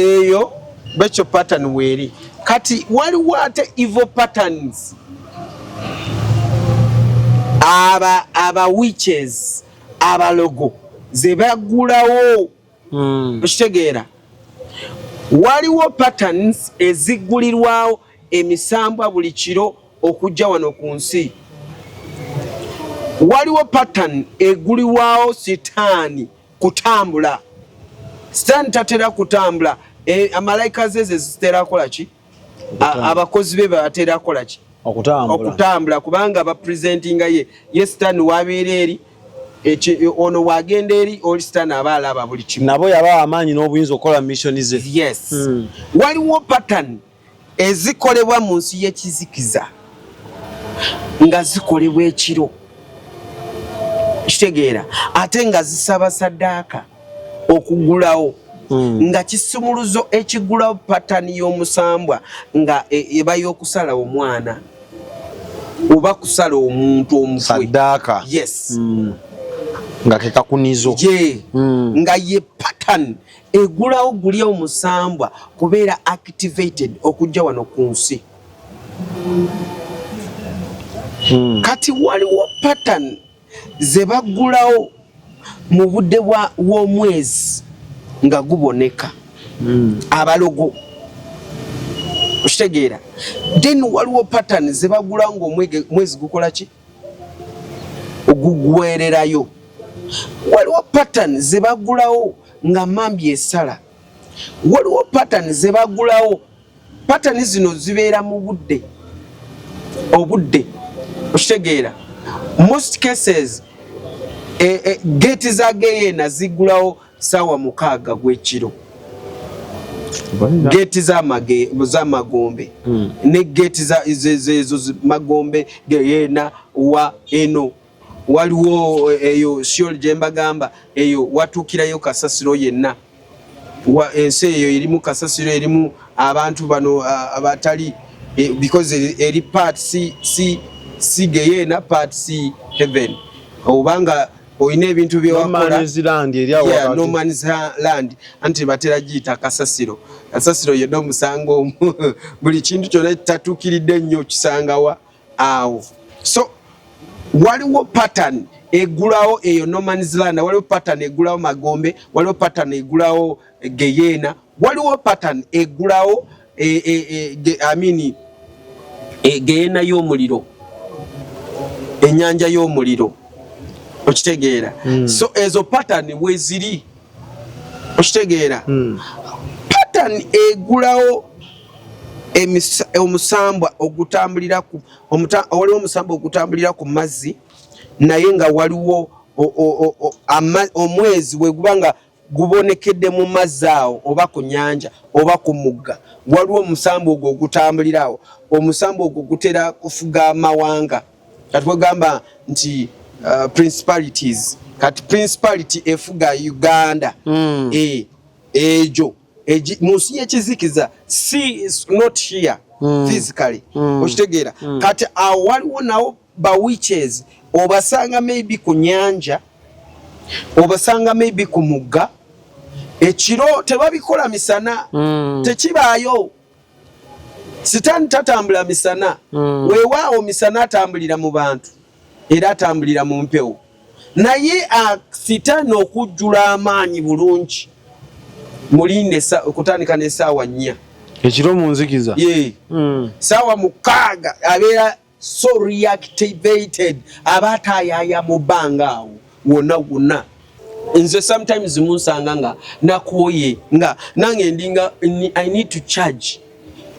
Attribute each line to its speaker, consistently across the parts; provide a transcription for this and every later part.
Speaker 1: Eyo bwekyo pattern weeri. Kati waliwo ate evil patterns, aba witches, abalogo ze baggulawo. Okitegeera? Waliwo patterns eziggulirwawo emisambwa buli kiro okujja wano ku nsi. Waliwo pattern egulirwawo sitaani kutambula. Sitaani tatera kutambula. Amalayika ze ze zitera kukola ki? Abakozi be batera kukola ki?
Speaker 2: Okutambula.
Speaker 1: Okutambula, kubanga bapresentinga ye sitaani wabeera eri ono wagenda eri oli sitaani aba alaba buli kimu.
Speaker 2: Nabo yabawa amaanyi n'obuyinza okukola mission ze.
Speaker 1: Yes. Waliwo pattern ezikolebwa mu nsi y'ekizikiza nga zikolebwa ekiro, kitegeera, ate nga zisaba saddaaka okugulawo, nga kisumuluzo ekigulawo pattern y'omusambwa nga eba y'okusala omwana oba kusala omuntu omutwe.
Speaker 2: Saddaaka.
Speaker 1: Yes.
Speaker 2: Nga ke kakunizo.
Speaker 1: Ye nga ye pattern egulawo guli omusambwa kubeera activated okujja wano ku nsi. Kati waliwo pattern ze baggulawo mu budde bw'omwezi nga guboneka, abalogo, okitegeera? Then waliwo pattern ze baggulawo ng'omwezi gukola ki? Ogugwererayo. Waliwo pattern ze baggulawo nga mambi esala. Waliwo pattern ze baggulawo. Pattern zino zibeera mu budde, obudde, okitegeera? Most cases geeti za geyeena ziggulawo saawa 6 gw'ekiro, geeti z'amagombe ne geeti ezo magombe, geyeena wa eno. Waliwo eyo Sheol gye mbagamba, eyo watuukirayo kasasiro yenna. Ensi eyo erimu kasasiro, erimu abantu bano abatali because eri part si geyeena, part si heaven, obanga olina ebintu byewakola.
Speaker 2: No
Speaker 1: man's land, anti batera giyita kasasiro. Kasasiro yonna omusanga omu, buli kintu kyonna kitatuukiridde nnyo kisangawa awo. So waliwo pattern egulawo eyo no man's land, waliwo pattern egulawo magombe, waliwo pattern egulawo geyeena, waliwo pattern egulawo I mean, geyeena y'omuliro, ennyanja y'omuliro, okitegeera? So ezo pattern weziri, okitegeera? Pattern egulawo omusambwa ogutambulira ku, waliwo omusambwa ogutambulira ku mazzi, naye nga waliwo omwezi weguba nga gubonekedde mu mazzi awo, oba ku nyanja oba ku mugga, waliwo omusambwa ogwo ogutambulira awo. Omusambwa ogwo gutera kufuga amawanga. Kati wegamba nti principalities, kati principality efuga Uganda, egyo mu nsi y'ekizikiza, si not here physically, okitegeera? Kati awo waliwo nawo ba witches, obasanga maybe ku nyanja, obasanga maybe ku mugga ekiro. Tebabikola misana, tekibaayo. Sitaani tatambula misana. Weewaawo misana atambulira mu bantu era atambulira mu mpewo, naye sitaani okujjula amaanyi bulungi mulinde okutandika n'essaawa 4
Speaker 2: ekiro mu nzikiza.
Speaker 1: Ye. Saawa 6 abeera so reactivated, aba ataayaaya mu bbanga awo wonna wonna. Nze sometimes munsanga nga nakooye, nga nange ndinga I need to charge,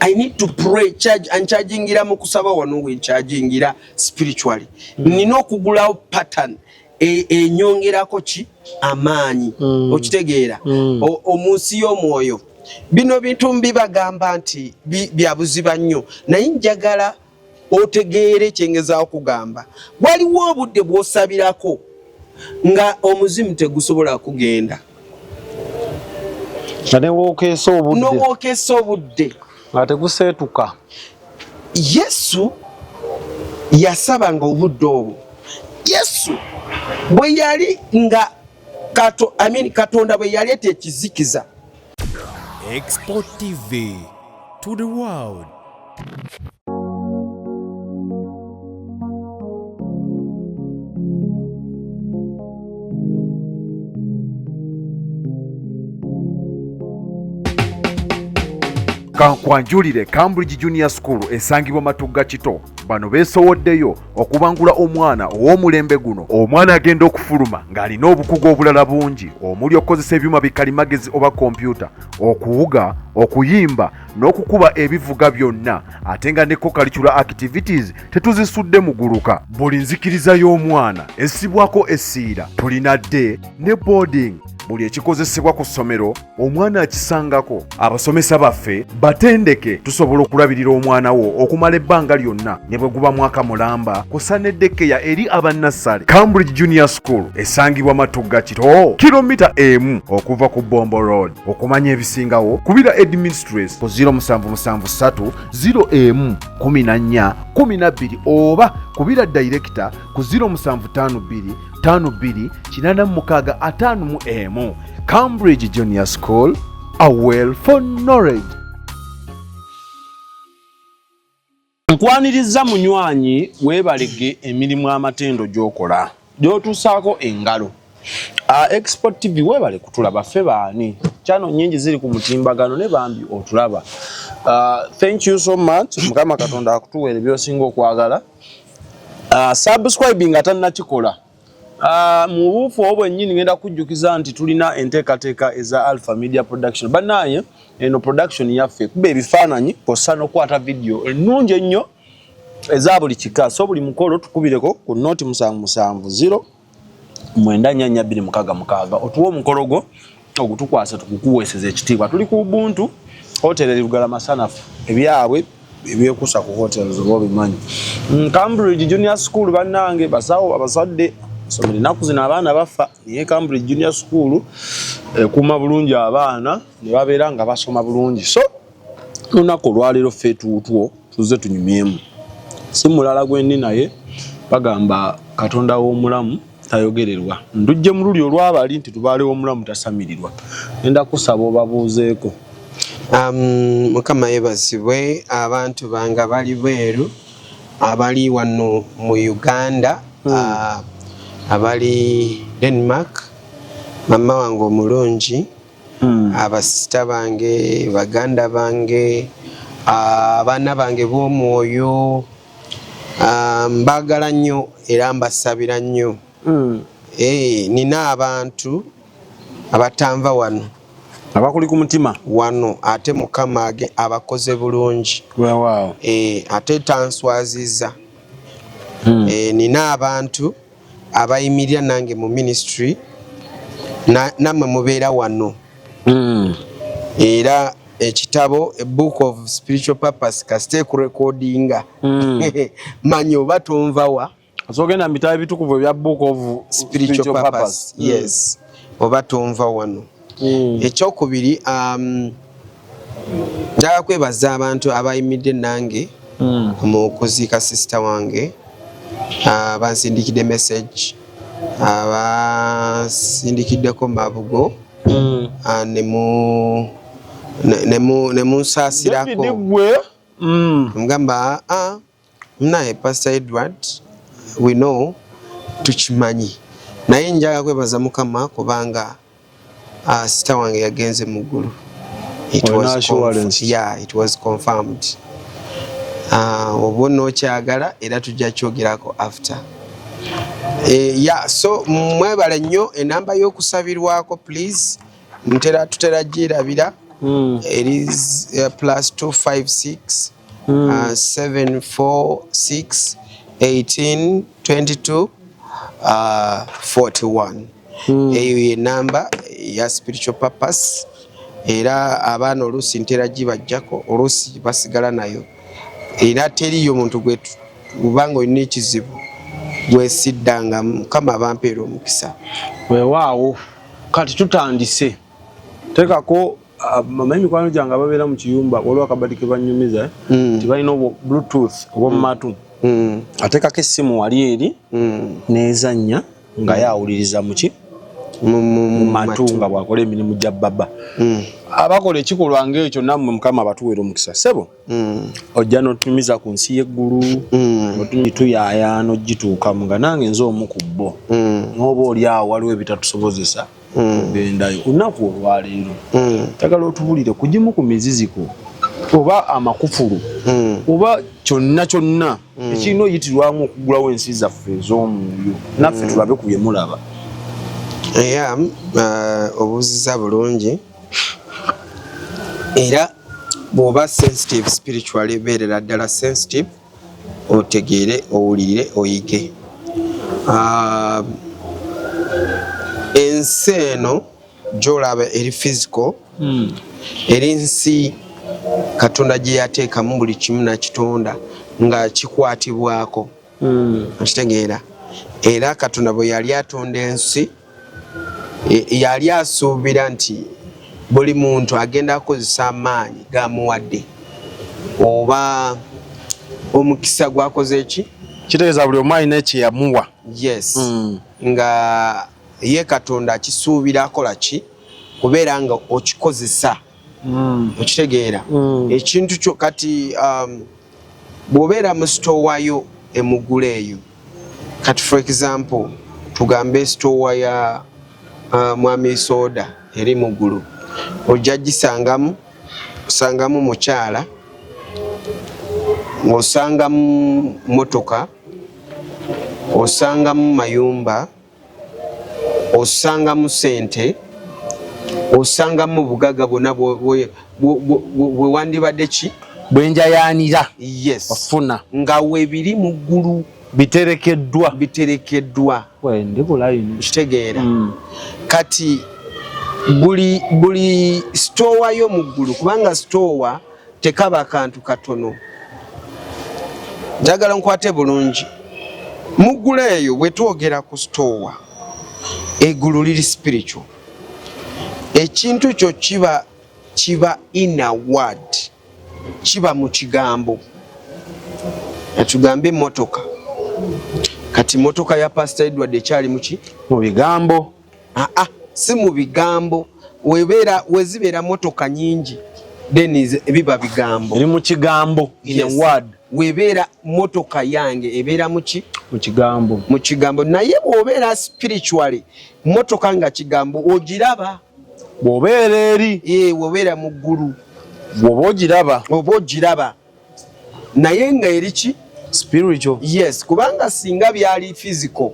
Speaker 1: I need to pray, charge anchargingira mu kusaba wano wenchargingira spiritually. Nina okugulawo pattern enyongerako ki? Amaanyi. Okitegeera? Omunsi y'omwoyo bino bintu mbibagamba nti bya buziba nnyo, naye njagala otegeere kyengezaawo kugamba. Waliwo obudde bw'osabirako nga omuzimu tegusobola kugenda.
Speaker 2: Nga newookeesa obudde.
Speaker 1: Nowookeesa obudde.
Speaker 2: Nga teguseetuka.
Speaker 1: Yesu yasabanga obudde obwo. Yesu bwe yali nga I mean, Katonda bwe yaleeta ekizikiza.
Speaker 3: Export TV to the world.
Speaker 4: Kankwanjulire Cambridge Junior School esangibwa Matugga Kito. Bano beesowoddeyo okubangula omwana ow'omulembe guno. Omwana agenda okufuluma ng'alina obukugu obulala bungi omuli okukozesa ebyuma bikalimagezi oba kompyuta, okuwuga, okuyimba n'okukuba ebivuga byonna, ate nga ne co-curricular activities tetuzisudde muguluka. Buli nzikiriza y'omwana essibwako essiira. Tulina day ne boarding. Buli ekikozesebwa ku ssomero omwana akisangako. Abasomesa baffe batendeke, tusobola okulabirira omwana wo okumala ebbanga lyonna ne bwe guba mwaka mulamba, kw'ossa ne daycare eri abannassale. Cambridge Junior School esangibwa Matugga Kito, kilomita 1 okuva ku Bombo Road. Okumanya ebisingawo kubira headmistress ku 0773 01 14 12 oba kubira director ku 0752 52 86 51. Cambridge Junior School, a well for knowledge.
Speaker 2: Nkwaniriza munywanyi, weebalege emirimu amatendo gy'okola gy'otuusaako engalo. Export TV, weebale kutulaba. Ffe baani? Channel nnyingi ziri ku mutimbagano ne bambi otulaba. Thank you so much. Mukama Katonda akutuweere by'osinga okwagala. Subscribing atannakikola. Mu buufu obwo bwennyini ngenda kujjukiza nti tulina enteekateeka eza Alpha Media Production. Bannaaye, eno production yaffe kuba ebifaananyi kw'ossa n'okukwata vidiyo ennungi ennyo eza buli kika. So buli mukolo tukubireko ku 077 094 266, otuwe omukolo gwo ogutukwasa tukukuweeseza ekitiibwa. Tuli ku Ubuntu Hotel eri Lugala Masanafu, ebyabwe ebyekuusa ku hotels oba obimanyi. Cambridge Junior School, bannange basawo abazadde somero, ennaku zino abaana bafa, naye Cambridge Junior School ekuuma bulungi abaana ne babeera nga basoma bulungi. So lunaku olwaleero ffe tuutwo tuzze tunyumyemu, si mulala gwendi naye. Bagamba Katonda w'omulamu tayogererwa. Ndujje mu luli olwabali nti tubaale w'omulamu tasamirirwa. Ngenda kusaba obabuuzeeko.
Speaker 1: Mukama yeebazibwe. Abantu bange abali bweru, abali wano mu Uganda, abali Denmark, mama wange omulungi, abasista bange, baganda bange, abaana bange b'omwoyo, mbaagala nnyo era mbasabira nnyo. Nina abantu abatanva wano
Speaker 2: abakuli ku mutima
Speaker 1: wano, ate Mukama abakoze bulungi.
Speaker 2: Weewaawo.
Speaker 1: Ate tanswaziza. Nina abantu abayimirira nange mu ministry, nammwe mubeera wano. Era ekitabo, A Book of Spiritual Purpose, kasite kurekodinga, manya oba tonvawa.
Speaker 2: Osogenda mu bitabo ebitukuvu ebya Book of
Speaker 1: Spiritual Purpose, yes, oba tonva wano. Ekyokubiri, njagala kwebaza abantu abayimiridde nange mu kuziika sister wange, bansindikidde message, abasindikiddeko mabugo, ne munsaasirako.
Speaker 2: David gwe.
Speaker 1: Mugamba, naye Pastor Edward, we know, tukimanyi, naye njagala kwebaza Mukama kubanga sister wange yagenze mu ggulu. It
Speaker 2: Olina
Speaker 1: was
Speaker 2: assurance.
Speaker 1: Yeah, it was confirmed. Oba onookyagala era tujja kyogerako after. Yeah, so mwebale nnyo. Enamba y'okusabirwako, please, ntera tutera gyerabira, eri +256 746 18 22 41. Eyo ye namba ya Spiritual Purpose, era abaana oluusi ntera gibajjako, oluusi basigala nayo, era teriyo muntu gwe kubanga olina ekizibu gwesiddanga. Mukama abampeera omukisa.
Speaker 2: Weewaawo. Kati tutandise teekako mama, emikwano gyange ababeera mu kiyumba, waliwo akabadi ke banyumiza, eh? Tibalina obwo bluetooth obwomumatu, ateekako essimu wali eri nezannya nga yawuliriza muki
Speaker 1: Mu
Speaker 2: mu matu nga bwakola emirimu gya baba. Abakola ekikolwa ng'ekyo nammwe Mukama abatuweera omukisa. Ssebo, ojja n'otunyumiza ku nsi y'eggulu, tuyaaya n'ogituukamu nga nange nze omu ku bo. N'oba oli awo waliwo ebitatusobozesa kugendayo. Olunaku olwaleero njagala otubulire ku gimu ku miziziko oba amakufulu oba kyonna kyonna ekirina oyitirwamu okuggulawo ensi zaffe ez'omwoyo, naffe tulabe ku bye mulaba.
Speaker 1: Era obuuzizza bulungi, era bw'oba sensitive spiritually, beerera ddala sensitive, otegeere, owulirire, oyige. Ensi eno gy'olaba eri physical, eri nsi Katonda gye yateekamu buli kimu nakitonda nga kikwatibwako. Okitegeera? Era Katonda bwe yali atonda ensi, yali asuubira nti buli muntu agenda akozesa amaanyi gamuwadde oba omukisa gwakoze eki.
Speaker 2: Kitegeeza buli omu alina ekyeyamuwa.
Speaker 1: Yes. Nga ye Katonda akisuubira akola ki kubeera nga okikozesa. Okitegeera? Ekintu kyo kati, bw'obeera mu sitowa yo emugula eyo, kati for example tugambe sitowa ya Mwami Soda eri muggulu, ojja gisangamu, osangamu mukyala, osangamu motoka, osangamu mayumba, osangamu sente, osangamu bugaga bwonna bwe wandibadde ki
Speaker 2: bwenjayanira.
Speaker 1: Yes.
Speaker 2: Ofuna
Speaker 1: nga webiri mu ggulu.
Speaker 2: Biterekeddwa.
Speaker 1: Biterekeddwa.
Speaker 2: Ndi ku line.
Speaker 1: Kitegeera? Kati buli sitowa yo mu ggulu, kubanga sitowa tekaba kantu katono, njagala nkwate bulungi. Mu ggulu eyo, bwe twogera ku sitowa, eggulu liri spiritual, ekintu kyo kiba in a word, kiba mu kigambo. Tugambe motoka, kati motoka ya Pastor Edward ekyali muki?
Speaker 2: Mu bigambo.
Speaker 1: Aa, si mu bigambo. Webeera wezibeera motoka nyingi, then biba bigambo.
Speaker 2: Eri mu kigambo, in a word.
Speaker 1: Webeera motoka yange ebeera muki?
Speaker 2: Mu kigambo.
Speaker 1: Mu kigambo. Naye bw'obeera spiritually, motoka nga kigambo ogiraba.
Speaker 2: Bw'obeera eri.
Speaker 1: Ee, bw'obeera mu ggulu.
Speaker 2: Bw'oba ogiraba.
Speaker 1: Oba ogiraba, naye nga eri ki?
Speaker 2: Spiritual.
Speaker 1: Yes, kubanga singa byali physical,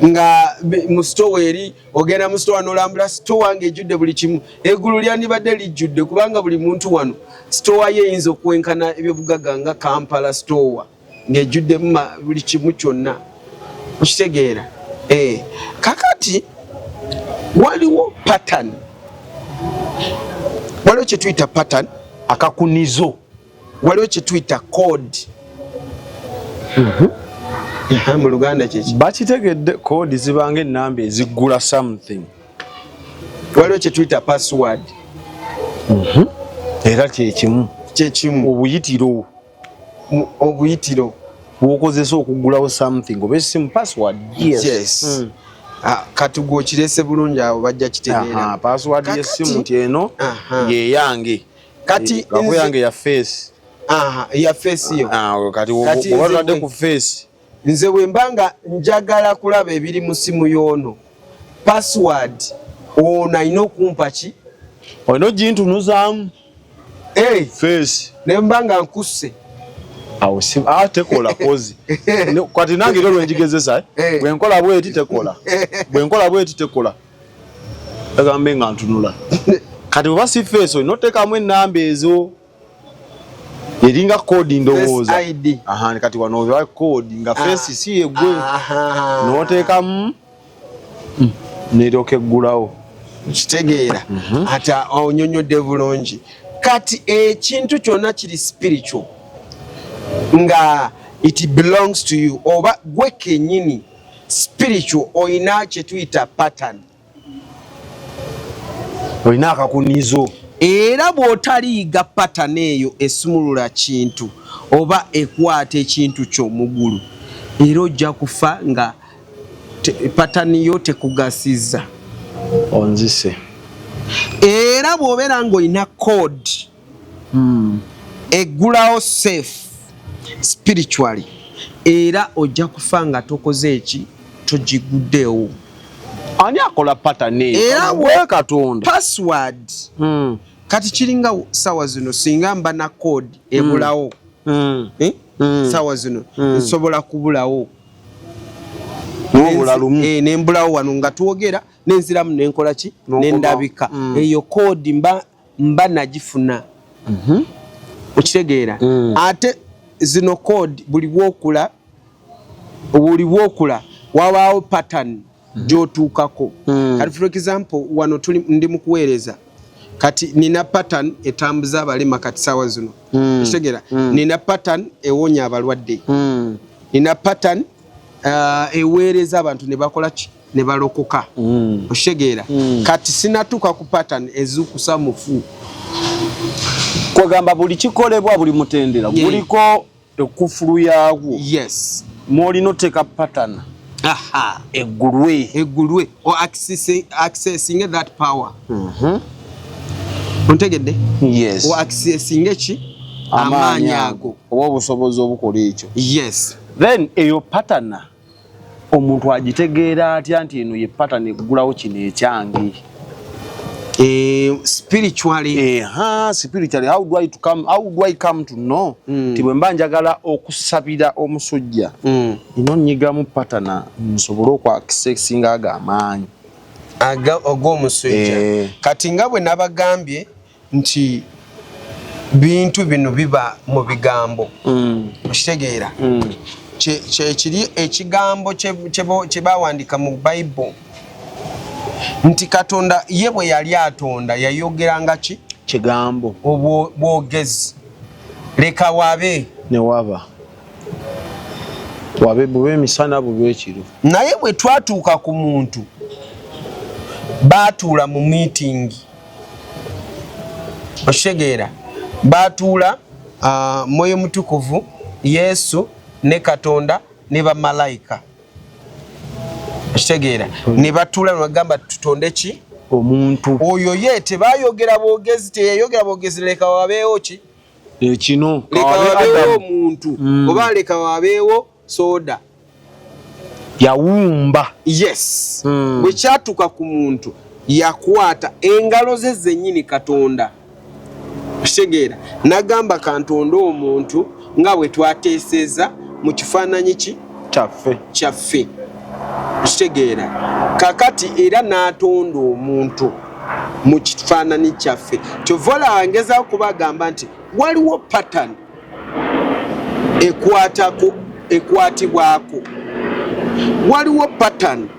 Speaker 1: nga mu store eri, ogenda mu store nolambula store nga ejjudde buli kimu, eggulu lyandibadde lijjudde, kubanga buli muntu wano store ye eyinza okwenkana ebyobugagga nga Kampala store ng'ejjuddemu buli kimu kyonna. Okitegeera? Eh, kakati waliwo pattern, waliwo kyetuyita pattern.
Speaker 2: Akakunizo.
Speaker 1: Waliwo kyetuyita code. Mu Luganda kyeki?
Speaker 2: Bakitegedde, code zibanga enamba eziggula something.
Speaker 1: Waliwo kyetuyita password.
Speaker 2: Era kyekimu.
Speaker 1: Kyekimu.
Speaker 2: Obuyitiro.
Speaker 1: Obuyitiro.
Speaker 2: Bwokozesa okuggulawo something oba esimu, password, yes.
Speaker 1: Yes. Ah, kati gwe okirese bulungi, awo bajja kitegeera.
Speaker 2: Password y'essimu nti eno yeyange.
Speaker 1: Kati
Speaker 2: kako yange ya face.
Speaker 1: Aha, ya face yo.
Speaker 2: Ah, kati oba twadde ku face.
Speaker 1: Nze bwe mba nga njagala kulaba ebiri mu simu y'ono, password ono alina okumpa ki?
Speaker 2: Olina ogintunuzaamu.
Speaker 1: Hey,
Speaker 2: face.
Speaker 1: Ne mba nga nkusse.
Speaker 2: Awo si ah, tekola kozi. Kati nange era lwenjigezesa, eh? Bwe nkola bweti tekola, bwe nkola bweti tekola, agambe nga ntunula. Kati oba si face, olina oteekamu enamba ezo, eringa code ndowooza. Aha, kati wano oba code nga face si yegwe, n'oteekamu neryoka eggulawo.
Speaker 1: Kitegeera? Ate onyonyodde bulungi. Kati ekintu kyonna kiri spiritual nga it belongs to you oba gwe kenyini spiritual, oyina kyetuyita pattern.
Speaker 2: Olina akakunizo.
Speaker 1: Era bw'otaliyiga pattern eyo esumulula kintu oba ekwata ekintu kyo mugulu, era ojja kufa nga pattern yo tekugasiza.
Speaker 2: Onzise.
Speaker 1: Era bw'obeera ng'olina code eggulawo safe spiritually, era ojja kufa nga tokoze eki, togiguddeewo.
Speaker 2: Ani akola pattern eyo?
Speaker 1: Era
Speaker 2: we Katonda.
Speaker 1: Password. Kati kiringa sawa zino singa mba na code ebulawo. Eh? Sawa zino nsobola kubulawo.
Speaker 2: N'obula lumu.
Speaker 1: Eh, nembulawo wano nga twogera, nenziramu nenkola ki,
Speaker 2: N'okoma.
Speaker 1: nendabika. Eyo code mba nagifuna. Okitegeera? Ate zino code buli bwokula wabaawo pattern gy'otuukako. Kati for example wano tuli ndi mu kuweereza, kati nina pattern etambuza abalema kati sawa zino. Okitegeera? Nina pattern ewonya abalwadde. Nina pattern eweereza abantu ne bakola ki, ne balokoka. Okitegeera? Kati sinatuuka ku pattern ezuukusa mufu.
Speaker 2: Kwegamba buli kikolebwa, buli mutendera guliko ekufulu yaagwo.
Speaker 1: Yes.
Speaker 2: Mwolina oteeka pattern eggulwe.
Speaker 1: Eggulwe o accessing that power. Ontegedde?
Speaker 2: Yes.
Speaker 1: O accessing ki, amaanyi ago
Speaker 2: oba obusobozi obukola ekyo.
Speaker 1: Yes.
Speaker 2: Then eyo pattern omuntu agitegeera atya nti eno ye pattern eggulawo kino ekyange?
Speaker 1: Spiritually.
Speaker 2: Spiritually, how do I come to know nti bwe mba njagala okusabira omusujja, ino nyigamu pattern nsobole okwaccessinga ago amaanyi?
Speaker 1: Ogw'omusujja. Kati nga bwe nabagambye nti bintu bino biba mu bigambo. Okitegeera? Kyekiri ekigambo kye bawandiika mu Bible nti Katonda ye bwe yali atonda yayogeranga ki?
Speaker 2: Kigambo.
Speaker 1: Obwogezi, leka wabe.
Speaker 2: Ne waba, wabe, bube emisana, bube ekiro.
Speaker 1: Naye bwe twatuuka ku muntu, baatuula mu meeting. Okitegeera? Baatuula, Mwoyo Mutukuvu, Yesu ne Katonda ne bamalayika. Okitegeera? Ne batuula ne bagamba, tutonde ki?
Speaker 2: Omuntu.
Speaker 1: Oyo ye tebayogera bwogezi, teyayogera bwogezi leka wabeewo ki?
Speaker 2: Ekino.
Speaker 1: Leka
Speaker 2: Kawabe
Speaker 1: wabeewo
Speaker 2: Adamu.
Speaker 1: omuntu, oba leka wabeewo soda.
Speaker 2: Yawumba.
Speaker 1: Yes. Bwe kyatuuka ku muntu, yakwata engalo ze zennyini Katonda. Okitegeera? Nagamba, kantonde omuntu nga bwe twateeseza mu kifaananyi ki?
Speaker 2: Kyaffe.
Speaker 1: Kyaffe. Okitegeera? Kakati era n'atonda omuntu mu kifaananyi kyaffe. Kyova olaba ngezaako kubagamba nti waliwo pattern ekwatako, ekwatibwako, waliwo pattern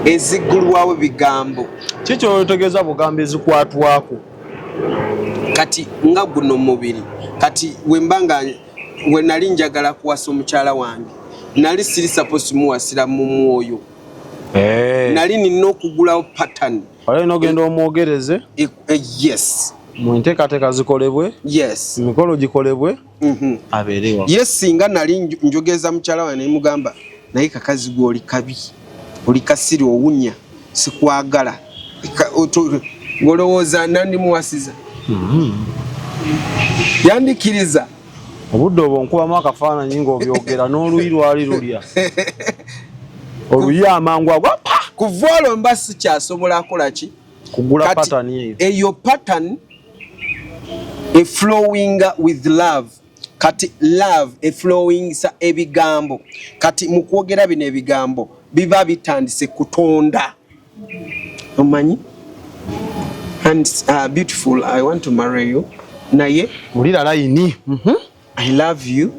Speaker 1: eziggulwawo bigambo.
Speaker 2: Kikyotegeeza bugambo ezikwatwako?
Speaker 1: Kati nga guno mubiri, kati wemba nga we nali njagala kuwasa omukyala wange, nali siri supposed muwasira mu mwoyo. Nali nina okugulawo pattern.
Speaker 2: Wali nogenda omwogereze.
Speaker 1: Yes.
Speaker 2: Mu nteekateeka zikolebwe.
Speaker 1: Yes.
Speaker 2: Emikolo gikolebwe. Abeerewa.
Speaker 1: Yes, singa nali njogeza mukyala wange nemugamba, naye kakazi gwe oli kabi, oli kasiri, owunya, sikwagala. Ng'olowooza nandimuwasiza? Yandikiriza?
Speaker 2: Obudde obwo nkubamu akafaananyi ng'obyogera n'oluyi lwali lulya oluyi amangu ago pa.
Speaker 1: Kuva olwo mba sikyasobola akola ki?
Speaker 2: Kugula.
Speaker 1: Kati,
Speaker 2: Pattern eyo.
Speaker 1: Eyo pattern eflowinga with love. Kati love eflowingsa ebigambo. Kati mu kwogera bino ebigambo biba bitandise kutonda. Omanyi, and beautiful, I want to marry you, naye
Speaker 2: Mulira layini.
Speaker 1: I love you.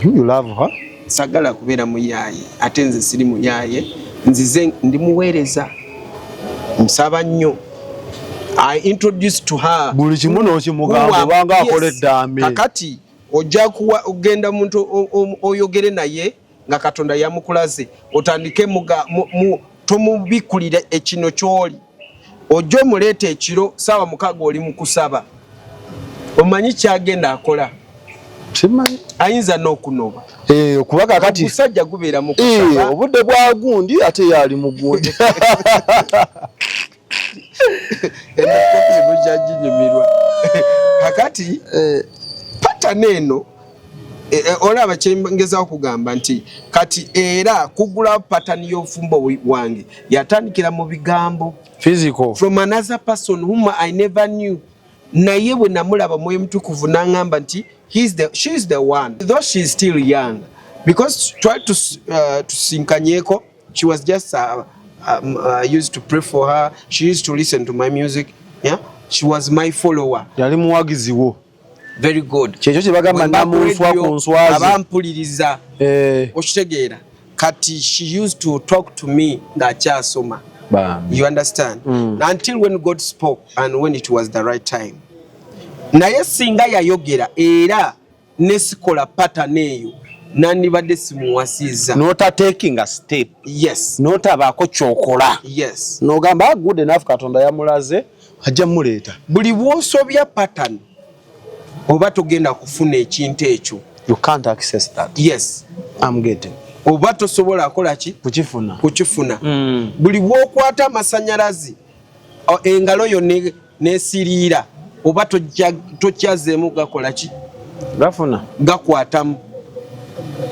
Speaker 2: You love her.
Speaker 1: Sagala kubeera muyaaye, ate nze siri muyaaye, nzize ndi muweereza, nsaba nnyo. I introduced to her.
Speaker 2: Buli kimu n'okimugamba obanga akola eddaame.
Speaker 1: Kakati ojja kuwa ogenda muntu oyogere naye nga Katonda yamukulaze, otandike tomubikulira ekino kyoli ojja omuleeta ekiro saawa 6 oli mu kusaba. Omanyi kyagenda akola?
Speaker 2: Simanyi.
Speaker 1: Ayinza n'okunoba.
Speaker 2: Eh, kuba kakati
Speaker 1: ogusajja gubeera mu kusaba.
Speaker 2: Obudde bwa gundi ate yali mu gundi.
Speaker 1: Eno ginyumirwa kakati. Pattern eno, olaba kyengezaho kugamba nti kati era kugula pattern y'obufumbo wange yatandikira mu bigambo.
Speaker 2: Physical.
Speaker 1: From another person whom I never knew, naye bwe namulaba, Mwoyo Mutukuvu n'aŋŋamba nti she is the one, though she is still young, because twali tusinkanyeko. She was just used to pray for her, she used to listen to my music, yeah, she was my follower.
Speaker 2: Yali muwagizi wo.
Speaker 1: Very good.
Speaker 2: Kyekyo kye bagamba
Speaker 1: Bwe mba ku
Speaker 2: namunswa
Speaker 1: radio,
Speaker 2: ku nswazi.
Speaker 1: Abampuliriza. Okitegeera? Kati she used to talk to me ng'akyasoma.
Speaker 2: Bambi.
Speaker 1: You understand? Until when God spoke and when it was the right time. Naye singa yayogera era nesikola pattern eyo, nandibadde simuwasiza.
Speaker 2: Notatekinga step.
Speaker 1: Yes.
Speaker 2: Notabaako kyokola.
Speaker 1: Yes.
Speaker 2: Nogamba, "Ah, good enough, Katonda yamulaze, ajja muleeta."
Speaker 1: Buli bw'osobya pattern, oba togenda kufuna ekintu ekyo.
Speaker 2: You can't access that.
Speaker 1: Yes.
Speaker 2: I'm getting.
Speaker 1: Oba tosobola kola ki?
Speaker 2: Kukifuna.
Speaker 1: Kukifuna. Buli bw'okwata amasanyalazi, engalo yo nesiriira, oba tokyazeemu gakola ki?
Speaker 2: Gafuna.
Speaker 1: Gakwatamu.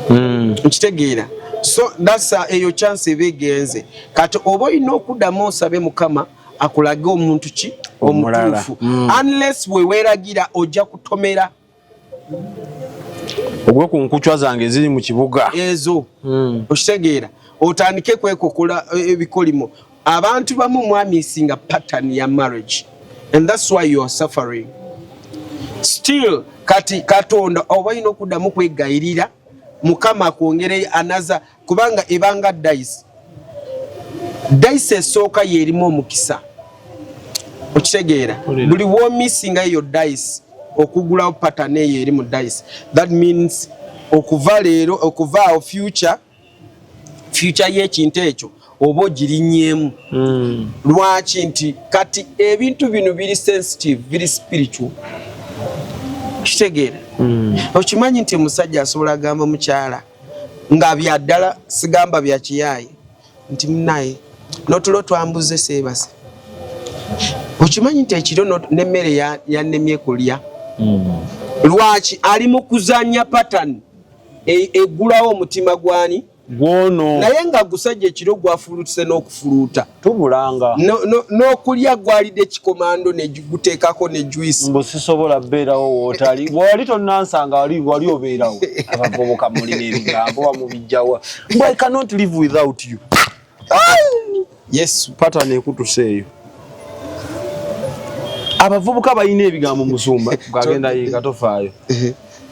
Speaker 1: Nkitegeera? So that's eyo chance eba egenze. Kati oba olina okuddamu osabe Mukama akulage omuntu ki?
Speaker 2: Omulala.
Speaker 1: Omutuufu. Unless weweeragira, ojja kutomera.
Speaker 2: Ogwe ku nkucwa zange eziri mu kibuga.
Speaker 1: Ezo. Okitegeera? Otandike kwekokola ebikolimo. Abantu bamu mwamisinga pattern ya marriage, and that's why you are suffering still. Kati Katonda oba olina okuddamu kwegayirira Mukama akwongere anaza, kubanga ebanga dice, dice esooka yeerimu omukisa. Okitegeera? Buli bwomisinga eyo dice, okugulawo pattern eyo eri mu dice, that means okuva leero, okuva awo, future y'ekintu ekyo oba ogirinnyemu. Lwaki? Nti kati ebintu bino biri sensitive, biri spiritual. Kitegeera? Okimanyi nti omusajja asobola agamba mukyala, nga byaddala, sigamba bya kiyaaye, nti munaye n'otulo twambuze, seebase. Okimanyi nti ekiro n'emmere yannemye kulya? Lwaki? Ali mu kuzanya pattern eggulawo omutima gwani?
Speaker 2: Gwono.
Speaker 1: Naye nga gusajja ekiro gwafulutse n'okufuluuta.
Speaker 2: Tubulanga.
Speaker 1: N'okulya gwalidde kikomando, neguteekako ne juice.
Speaker 2: Mbu sisobola beerawo wootali, wali tonansanga, wali obeerawo. Abavubuka mulina ebigambo, bamubijjawa? Mbu I cannot live without you.
Speaker 1: Yesu.
Speaker 2: Pattern ekutuse eyo. Abavubuka balina ebigambo, musumba gagenda yiika, tofaayo.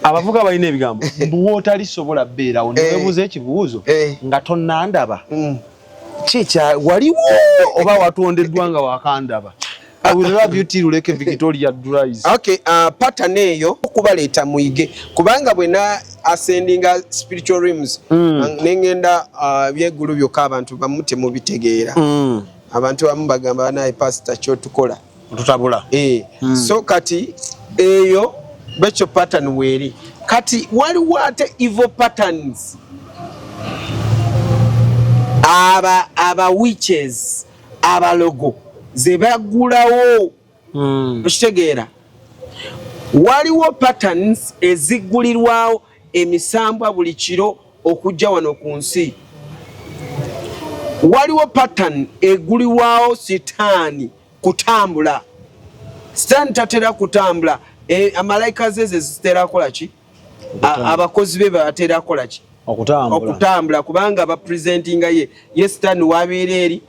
Speaker 2: Abavubuka balina ebigambo, mbu wootali sobola beerawo. Newebuuza ekibuuzo, nga tonnandaba, kikya waliwo oba watondeddwa nga wakandaba? I will love you till Lake Victoria dries.
Speaker 1: Okay, pattern eyo okubaleeta muyige, kubanga bwe na ascendinga spiritual realms, nengenda byeggulu byokka, abantu bamu temubitegeera. Abantu bamu bagamba, "Naye pastor, kyotukola."
Speaker 2: Tutabula.
Speaker 1: So kati eyo bwekyo pattern weeri. Kati waliwo ate evil patterns, aba witches, abalogo ze baggulawo. Okitegeera? Waliwo patterns eziggulirwawo emisambwa buli kiro okujja wano ku nsi. Waliwo pattern egulirwawo sitaani kutambula. Sitaani tatera kutambula. Amalayika ze ze zitera kukola ki? Abakozi be batera kukola ki?
Speaker 2: Okutambula.
Speaker 1: Okutambula, kubanga bapresentinga ye sitaani wabeera eri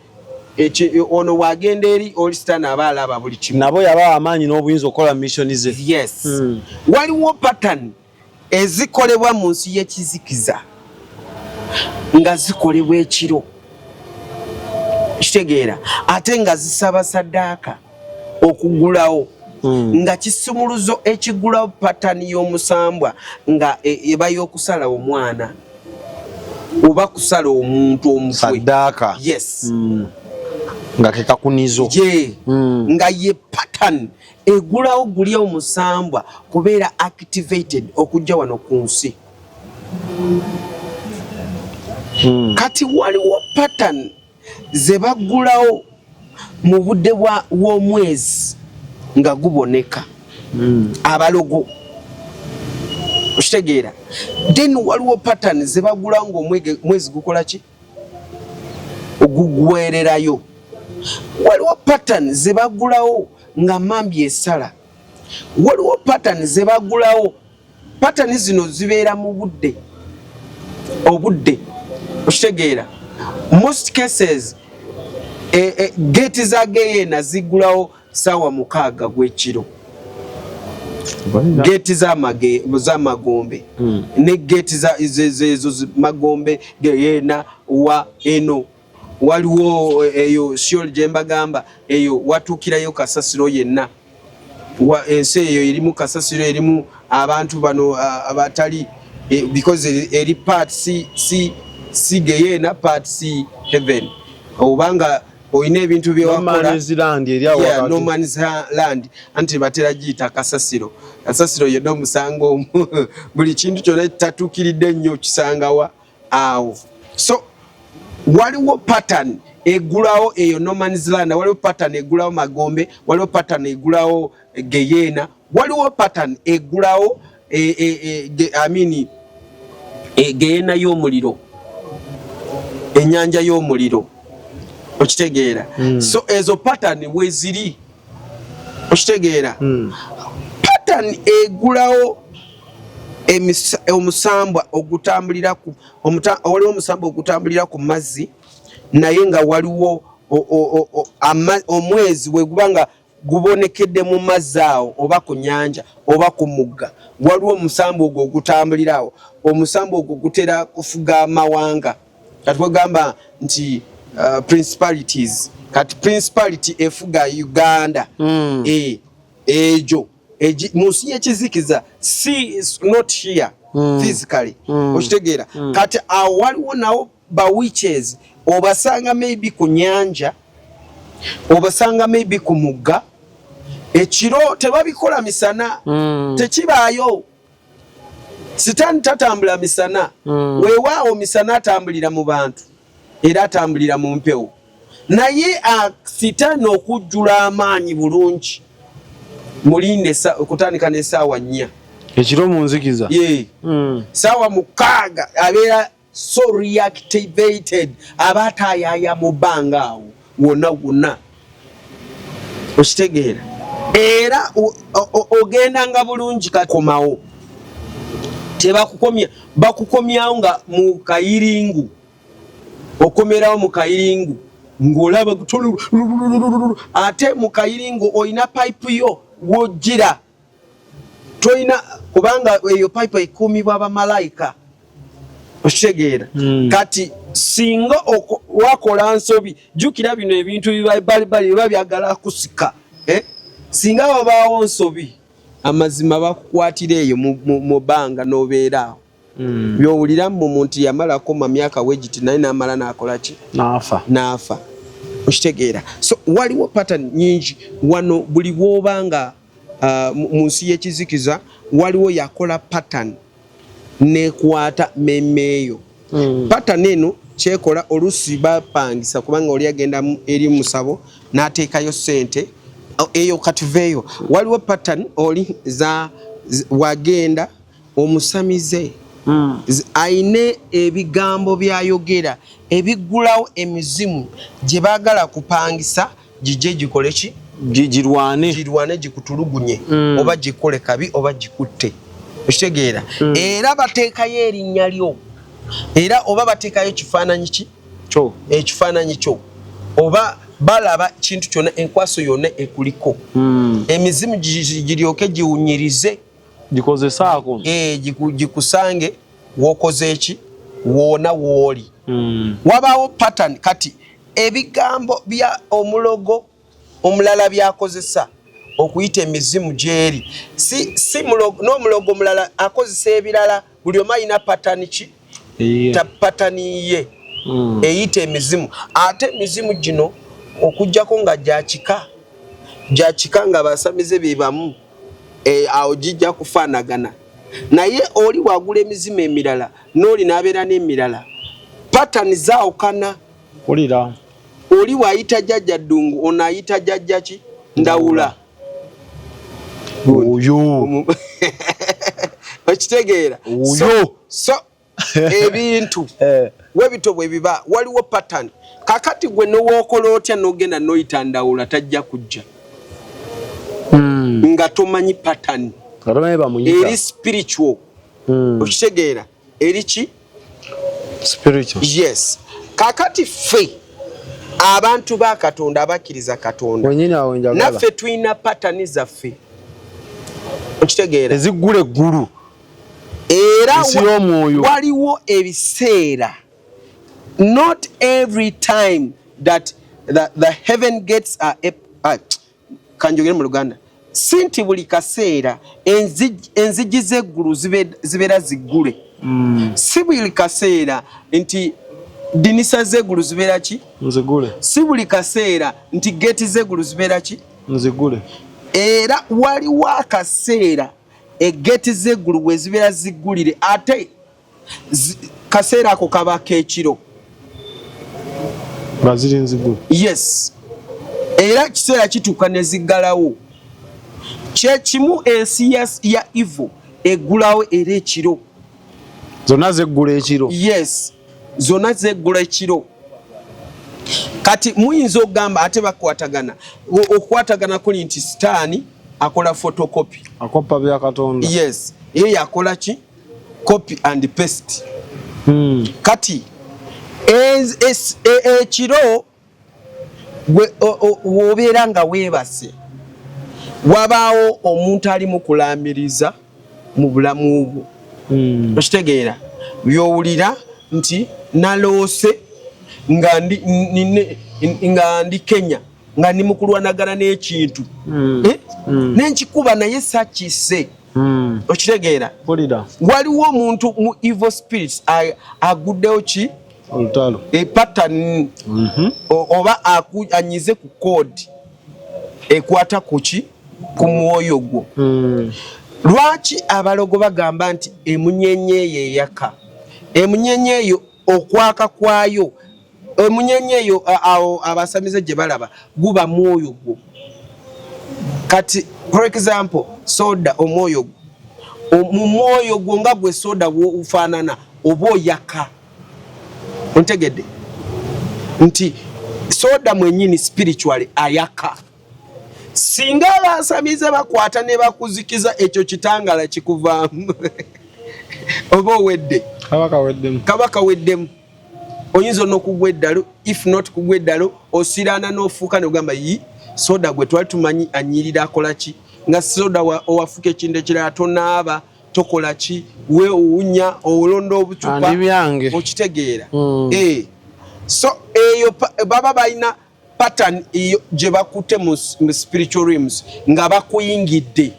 Speaker 1: ono wagenda eri oli, sitaani aba alaba buli kimu.
Speaker 2: Nabo yabawa amaanyi n'obuyinza okukola mission ze.
Speaker 1: Yes. Waliwo pattern ezikolebwa mu nsi y'ekizikiza nga zikolebwa ekiro, kitegeera? Ate nga zisaba saddaaka okugulawo, nga kisumuluzo ekigulawo pattern y'omusambwa nga eba y'okusala omwana oba kusala omuntu omutwe.
Speaker 2: Saddaaka.
Speaker 1: Yes.
Speaker 2: Nga ke kakunizo.
Speaker 1: Ye nga ye pattern egulawo guli omusambwa kubeera activated okujja wano ku nsi. Kati waliwo pattern ze baggulawo. Mu budde bw'omwezi nga guboneka. Abalogo, okitegeera? Then waliwo pattern zebagula ngaomwezi gukola ki? Ogugwererayo. Waliwo pattern zebagulawo nga mambi esala. Waliwo pattern zebagulawo. Pattern zino zibeera mu budde, obudde, okitegeera? Most cases gate za geyeena ziggulawo saawa 6 gw'ekiro, gate z'amagombe ne gate ezo magombe, geyeena wa eno. Waliwo eyo Sheol gye mbagamba, eyo watuukirayo kasasiro yenna. Ensi eyo erimu kasasiro, erimu abantu bano abatali because eri part si geyeena, part si heaven, obanga olina ebintu byewakola. No man's land, anti batera giyita kasasiro. Kasasiro yenna omusanga omu, buli kintu kyonna kitatuukiridde nnyo kisangawa awo. So waliwo pattern egulawo eyo no man's land, waliwo pattern egulawo magombe, waliwo pattern egulawo geyeena, waliwo pattern egulawo I mean, geyeena y'omuliro, ennyanja y'omuliro, okitegeera? So ezo pattern weziri, okitegeera? Pattern egulawo omusambwa ogutambulira ku, waliwo omusambwa ogutambulira ku mazzi, naye nga waliwo omwezi bwe guba nga gubonekedde mu mazzi awo, oba ku nyanja, oba ku mugga, waliwo omusambwa ogwo ogutambulira awo. Omusambwa ogwo gutera kufuga amawanga. Kati kwegamba nti principalities, kati principality efuga Uganda. Egyo mu nsi y'ekizikiza, si not here physically, okitegeera? Kati awo waliwo nawo ba witches, obasanga maybe ku nyanja, obasanga maybe ku mugga ekiro. Tebabikola misana, tekibaayo. Sitaani tatambula misana. Weewaawo misana atambulira mu bantu era atambulira mu mpewo, naye sitaani okujjula amaanyi bulungi mulinde okutandika n'essaawa 4
Speaker 2: ekiro mu nzikiza.
Speaker 1: Ye. Saawa 6 abeera so reactivated, aba ataayaaya mu bbanga awo wonna wonna, okitegeera? Era ogendanga bulungi, kakomawo tebakukomya, bakukomyawo nga mu kayiringu, okomerawo mu kayiringu ng'olaba ate mu kayiringu olina pipe yo wojjira, tolina, kubanga eyo pipe ekuumibwa bamalayika, okitegeera? Kati singa wakola nsobi, jjukira bino ebintu bibalibali biba byagala kusika, eh? Singa wabaawo nsobi, amazima bakukwatira eyo mu bbanga n'obeera awo. Byowulira mu muntu yamalako ma myaka wegiti, naye n'amala n'akola ki?
Speaker 2: N'afa.
Speaker 1: N'afa, okitegeera? So waliwo pattern nyingi wano. Buli bw'oba nga mu nsi y'ekizikiza, waliwo yakola pattern nekwata memeeyo. Pattern eno kyekola, oluusi bapangisa, kubanga oli agenda eri musabo n'ateekayo ssente eyo. Katuveeyo, waliwo pattern oli za wagenda omusamize ayine ebigambo byayogera ebiggulawo emizimu gye baagala kupangisa gijje gikole ki?
Speaker 2: Girwane.
Speaker 1: Girwane, gikutulugunye, oba gikole kabi, oba gikutte, okitegeera? Era bateekayo erinnya lyo, era oba bateekayo kifaananyi ki?
Speaker 2: Kyo.
Speaker 1: Ekifaananyi kyo, oba balaba kintu kyonna, enkwaso yonna ekuliko, emizimu giryoke giwunyirize.
Speaker 2: Gikozesaako.
Speaker 1: Eh, gikusange wokoze eki woona wooli. Wabaawo pattern. Kati ebigambo bya omulogo omulala byakozesa okuyita emizimu gyeri, si n'omulogo omulala akozesa ebirala. Buli omu alina pattern ki?
Speaker 2: Eyiye.
Speaker 1: Ta pattern ye eyita emizimu. Ate emizimu gino, okugjako nga gyakika gyakika, nga basamize be bamu, awo gijja kufaanagana. Naye oli wagula emizimu emirala, n'oli n'abeera n'emirala, pattern zaawukana.
Speaker 2: Wulira.
Speaker 1: Oli bw'ayita jjajja Ddungu, ono ayita jjajja ki? Ndawula.
Speaker 2: Oyo.
Speaker 1: Okitegeera?
Speaker 2: Oyo.
Speaker 1: So ebintu webito bwe biba, waliwo pattern. Kakati gwe nowookola otya n'ogenda n'oyita Ndawula, tajja kujja nga tomanyi pattern
Speaker 2: Nga tomanyi bamuyita.
Speaker 1: Eri spiritual. Okitegeera? Eri ki?
Speaker 2: Spiritual.
Speaker 1: Yes. Kakati ffe abantu ba Katonda, abakkiriza Katonda,
Speaker 2: Wenyini awo njagala.
Speaker 1: naffe tulina pattern zaffe. Okitegeera?
Speaker 2: Eziggula eggulu.
Speaker 1: Era
Speaker 2: Ensi y'omwoyo.
Speaker 1: waliwo ebiseera, not every time that the heaven gates are kanjogere mu Luganda, si nti buli kaseera enzigi z'eggulu zibeera ziggule. Si buli kaseera nti dinisa z'eggulu zibeera ki?
Speaker 2: Nzigule.
Speaker 1: Si buli kaseera nti geeti z'eggulu zibeera ki?
Speaker 2: Nzigule.
Speaker 1: Era waliwo akaseera egeeti z'eggulu bwe zibeera ziggulire, ate kaseera ako kaba k'ekiro.
Speaker 2: Nga ziri nzigule.
Speaker 1: Yes, era kiseera kituuka ne ziggalawo. Kyekimu ensi ya evil eggulawo era ekiro.
Speaker 2: Zonna zeggula ekiro.
Speaker 1: Yes, zonna zeggula ekiro. Kati muyinza okugamba ate bakwatagana. Okukwatagana kuli nti Sitaani akola photocopy.
Speaker 2: Akopa bya Katonda.
Speaker 1: Yes, ye yakola ki? Copy and paste. Kati ekiro wobeera nga weebase, wabaawo omuntu ali mu kulaamiriza mu bulamu bwo. Okitegeera? Byowulira nti naloose nga ndi Kenya, nga ndi mu kulwanagana n'ekintu. Eh? Nenkikuba naye sakise. Okitegeera?
Speaker 2: Mpulira.
Speaker 1: Waliwo omuntu mu evil spirits aguddewo ki?
Speaker 2: Olutalo.
Speaker 1: Pattern oba anyize ku code ekwata ku ki? Ku mwoyo gwo. Lwaki abalogo bagamba nti emunyenye eyo eyaka? Emunyenye eyo okwaka kwayo, emunyenye eyo awo abasamize gye balaba guba mwoyo gwo. Kati for example, soda, omwoyo gwo, mu mwoyo gwo nga gwe soda ofaanana oba oyaka. Ontegedde nti soda mwenyini spiritually ayaka. Singa abasamize bakwata ne bakuzikiza ekyo kitangala kikuvaamu, oba owedde.
Speaker 2: Kaba kaweddemu.
Speaker 1: Kaba kaweddemu. Oyinza n'okugwa eddalu. If not kugwa eddalu, osiraana n'ofuuka nogamba, yi soda gwe twali tumanyi anyirira akola ki? Nga soda owafuuka ekintu ekirala, tonaaba, tokola ki, we owunya, olonda obucupa.
Speaker 2: Andi byange.
Speaker 1: Okitegeera? Eh. So eyo baba balina pattern eyo gye bakutte mu spiritual realms nga bakuyingidde,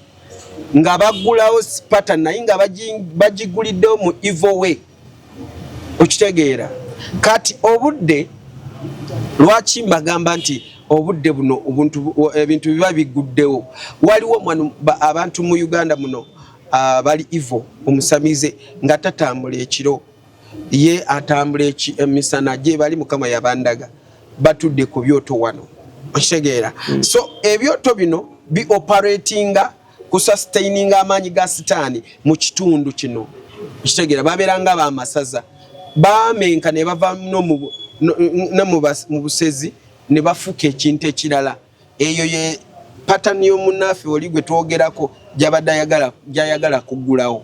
Speaker 1: nga baggulawo pattern, naye nga bagiguliddewo mu evil way. Okitegeera? Kati obudde, lwaki mbagamba nti obudde buno ebintu biba biguddewo? Waliwo abantu mu Uganda muno bali evil. Omusamize nga tatambula ekiro, ye atambula emisana. Gye bali, Mukama yabandaga batudde ku byoto wano. Okitegeera? So ebyoto bino bi operatinga kusustaininga amaanyi ga Sitaani mu kitundu kino. Okitegeera? Babeera nga bamasaza, bamenka ne bava no mu busezi ne bafuuka ekintu ekirala. Eyo ye pattern y'omunaafe oli gwe twogerako gyabadde ayagala, gyayagala kuggulawo.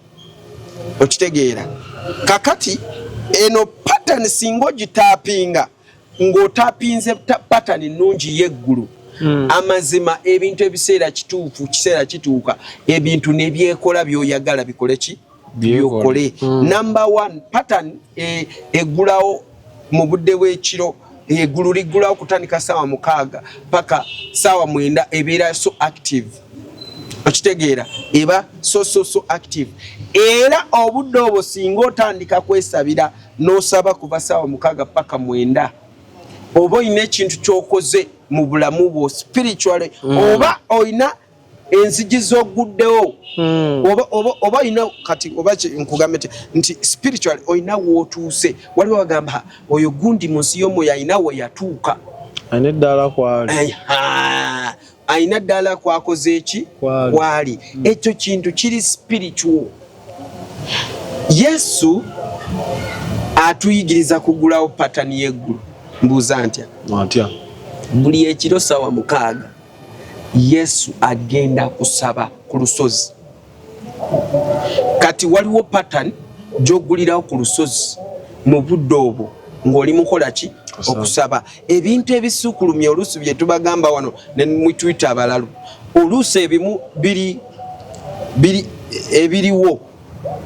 Speaker 1: Okitegeera? Kakati eno pattern singa ogitaapinga ng'otaapinze pattern nnungi y'eggulu, amazima ebintu ebiseera kituufu, kiseera kituuka ebintu ne byekola by'oyagala bikole ki? Byokole. Number one pattern eggulawo mu budde bw'ekiro. Eggulu liggulawo kutandika saawa 6 paka saawa 9. Ebeera so active. Okitegeera? Eba so so so active. Era obudde obwo singa otandika kwesabira n'osaba kuva saawa 6 paka 9, oba olina ekintu ky'okoze mu bulamu bwo spiritually, oba olina enzigi z'oguddewo, oba olina kati oba nkugambe nti spiritually olina w'otuuse. Waliwo bagamba oyo gundi mu nsi y'omwoyo alina we yatuuka.
Speaker 2: Alina eddaala kwali.
Speaker 1: Alina ddaala kwakoze eki kwali. Ekyo kintu kiri spiritual. Yesu atuyigiriza kugulawo patani y'eggulu. Mbuuza ntya?
Speaker 2: Ntya.
Speaker 1: Buli ekiro sawa 6 Yesu agenda kusaba ku lusozi. Kati waliwo pattern gy'ogulirawo ku lusozi mu budde obwo ng'oli mukola ki? Okusaba. Ebintu ebisukulumye oluusi bye tubagamba wano ne mu Twitter abalalu, oluusi ebimu biri biri ebiriwo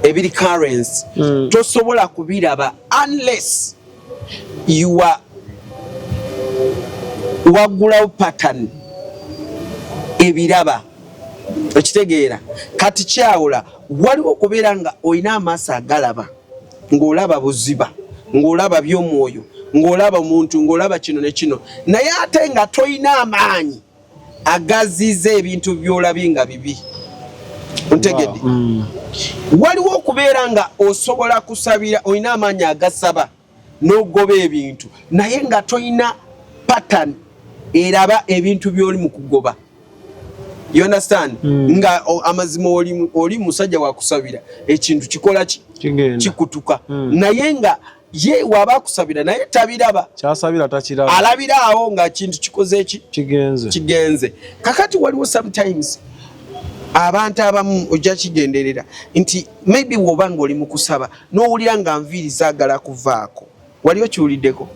Speaker 1: ebiri currents tosobola kubiraba unless you are waggulawo pattern ebiraba. Okitegeera? Kati kyawula waliwo okubeera nga olina amaaso agalaba, ng'olaba buziba, ng'olaba by'omwoyo, ng'olaba omuntu, ng'olaba kino ne kino, naye ate nga tolina amaanyi agaziza ebintu by'olabye nga bibi. Ontegedde? Waliwo okubeera nga osobola kusabira, olina amaanyi agasaba n'ogoba ebintu, naye nga tolina pattern eraba ebintu by'oli mu kugoba. You understand? Nga amazima oli musajja wa kusabira, ekintu kikola ki? Kikutuka. Naye nga ye waba akusabira naye tabiraba,
Speaker 2: kyasabira takiraba,
Speaker 1: alabira awo nga kintu kikoze ki?
Speaker 2: Kigenze.
Speaker 1: Kigenze. Kakati waliwo sometimes abantu abamu ojja kigenderera nti maybe woba nga oli mu kusaba n'owulira nga nviiri zaagala kuvaako, wali okiwuliddeko?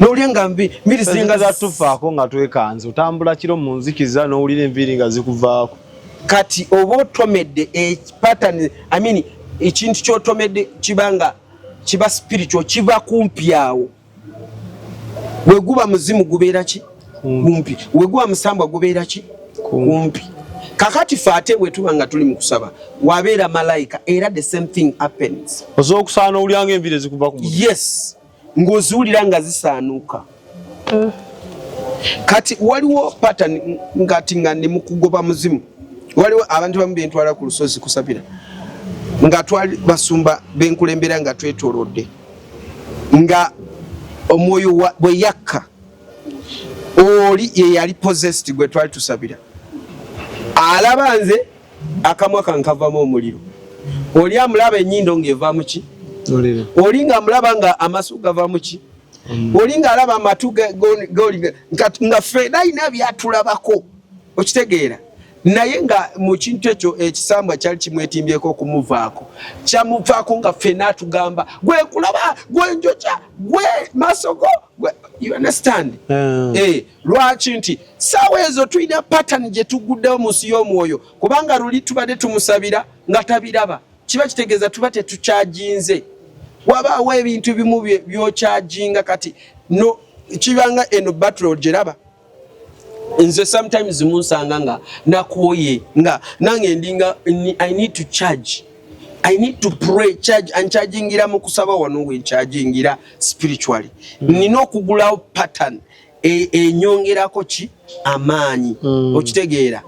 Speaker 1: N'owulira nga nviiri
Speaker 2: ziringa zatuvaako nga twekanze, otambula kiro mu nzikiza n'owulira enviiri nga zikuvaako.
Speaker 1: Kati oba otomedde pattern, I mean ekintu ky'otomedde kiba nga kiba spiritual, kiba kumpi awo. Bwe guba muzimu gubeera ki? Kumpi. Bwe guba musambwa gubeera ki? Kumpi. Kakati fe ate bwe tuba nga tuli mu kusaba, wabeera malayika, era the same thing happens.
Speaker 2: Osobola okusaana owulira nga enviiri ezikuva ku
Speaker 1: mutwe. Yes, ng'oziwulira nga zisaanuuka. Kati waliwo pattern ngati nga ndi mu kugoba muzimu, waliwo abantu bamu bentwala ku lusozi kusabira, nga twali basumba benkulembera nga twetolodde, nga omwoyo bwe yakka oli ye yali possessed gwe twali tusabira, alaba nze akamwa kankavamu omuliro, oli amulaba ennyindo ng'eva ki, oli ng'amulaba nga amasu gava mu ki, oli ng'alaba amatu goli nga ffenna alina byatulabako. Okitegeera? Naye nga mu kintu ekyo ekisambwa kyali kimwetimbyeko okumuvaako, kyamuvaako nga ffenna atugamba gwe kulaba, gwe njokya, gwe maaso go gwe, you understand? Lwaki nti saawa ezo tulina pattern gye tuguddewo mu nsi y'omwoyo, kubanga luli tubadde tumusabira nga tabiraba, kiba kitegeeza tuba tetukyajinze. Wabaawo ebintu bimu byokyajinga kati no kibanga eno battle gyeraba. Nze sometimes munsanga nga nakooye, nga nange ndinga I need to charge, I need to pray, charge anchargingira mu kusaba wano we nchargingira spiritually. Nina okugulawo pattern enyongerako ki amaanyi. Okitegeera?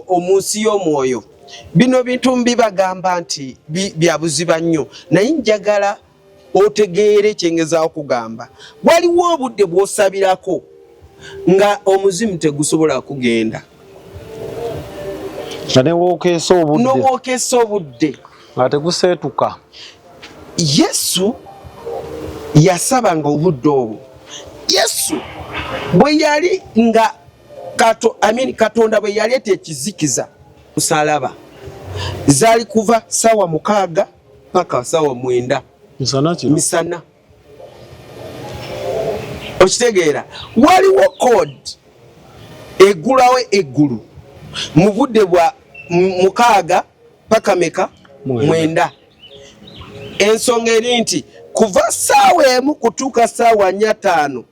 Speaker 1: Omunsi y'omwoyo bino bintu mbibagamba nti bya buziba nnyo, naye njagala otegeere kyengezaawo kugamba. Waliwo obudde bw'osabirako nga omuzimu tegusobola kugenda,
Speaker 2: nga newokeesa obudde,
Speaker 1: nowokeesa obudde
Speaker 2: nga teguseetuka.
Speaker 1: Yesu yasabanga obudde obwo. Yesu bwe yali nga I mean, Katonda bwe yaleeta ekizikiza musalaba, zaali kuva 6:00 paka 9:00
Speaker 2: misana kino.
Speaker 1: Misana. Okitegeera? Waliwo code egulawo eggulu mu budde bwa 6 paka meka?
Speaker 2: 9.
Speaker 1: 9. Ensonga eri nti kuva 1:00 kutuuka 4:05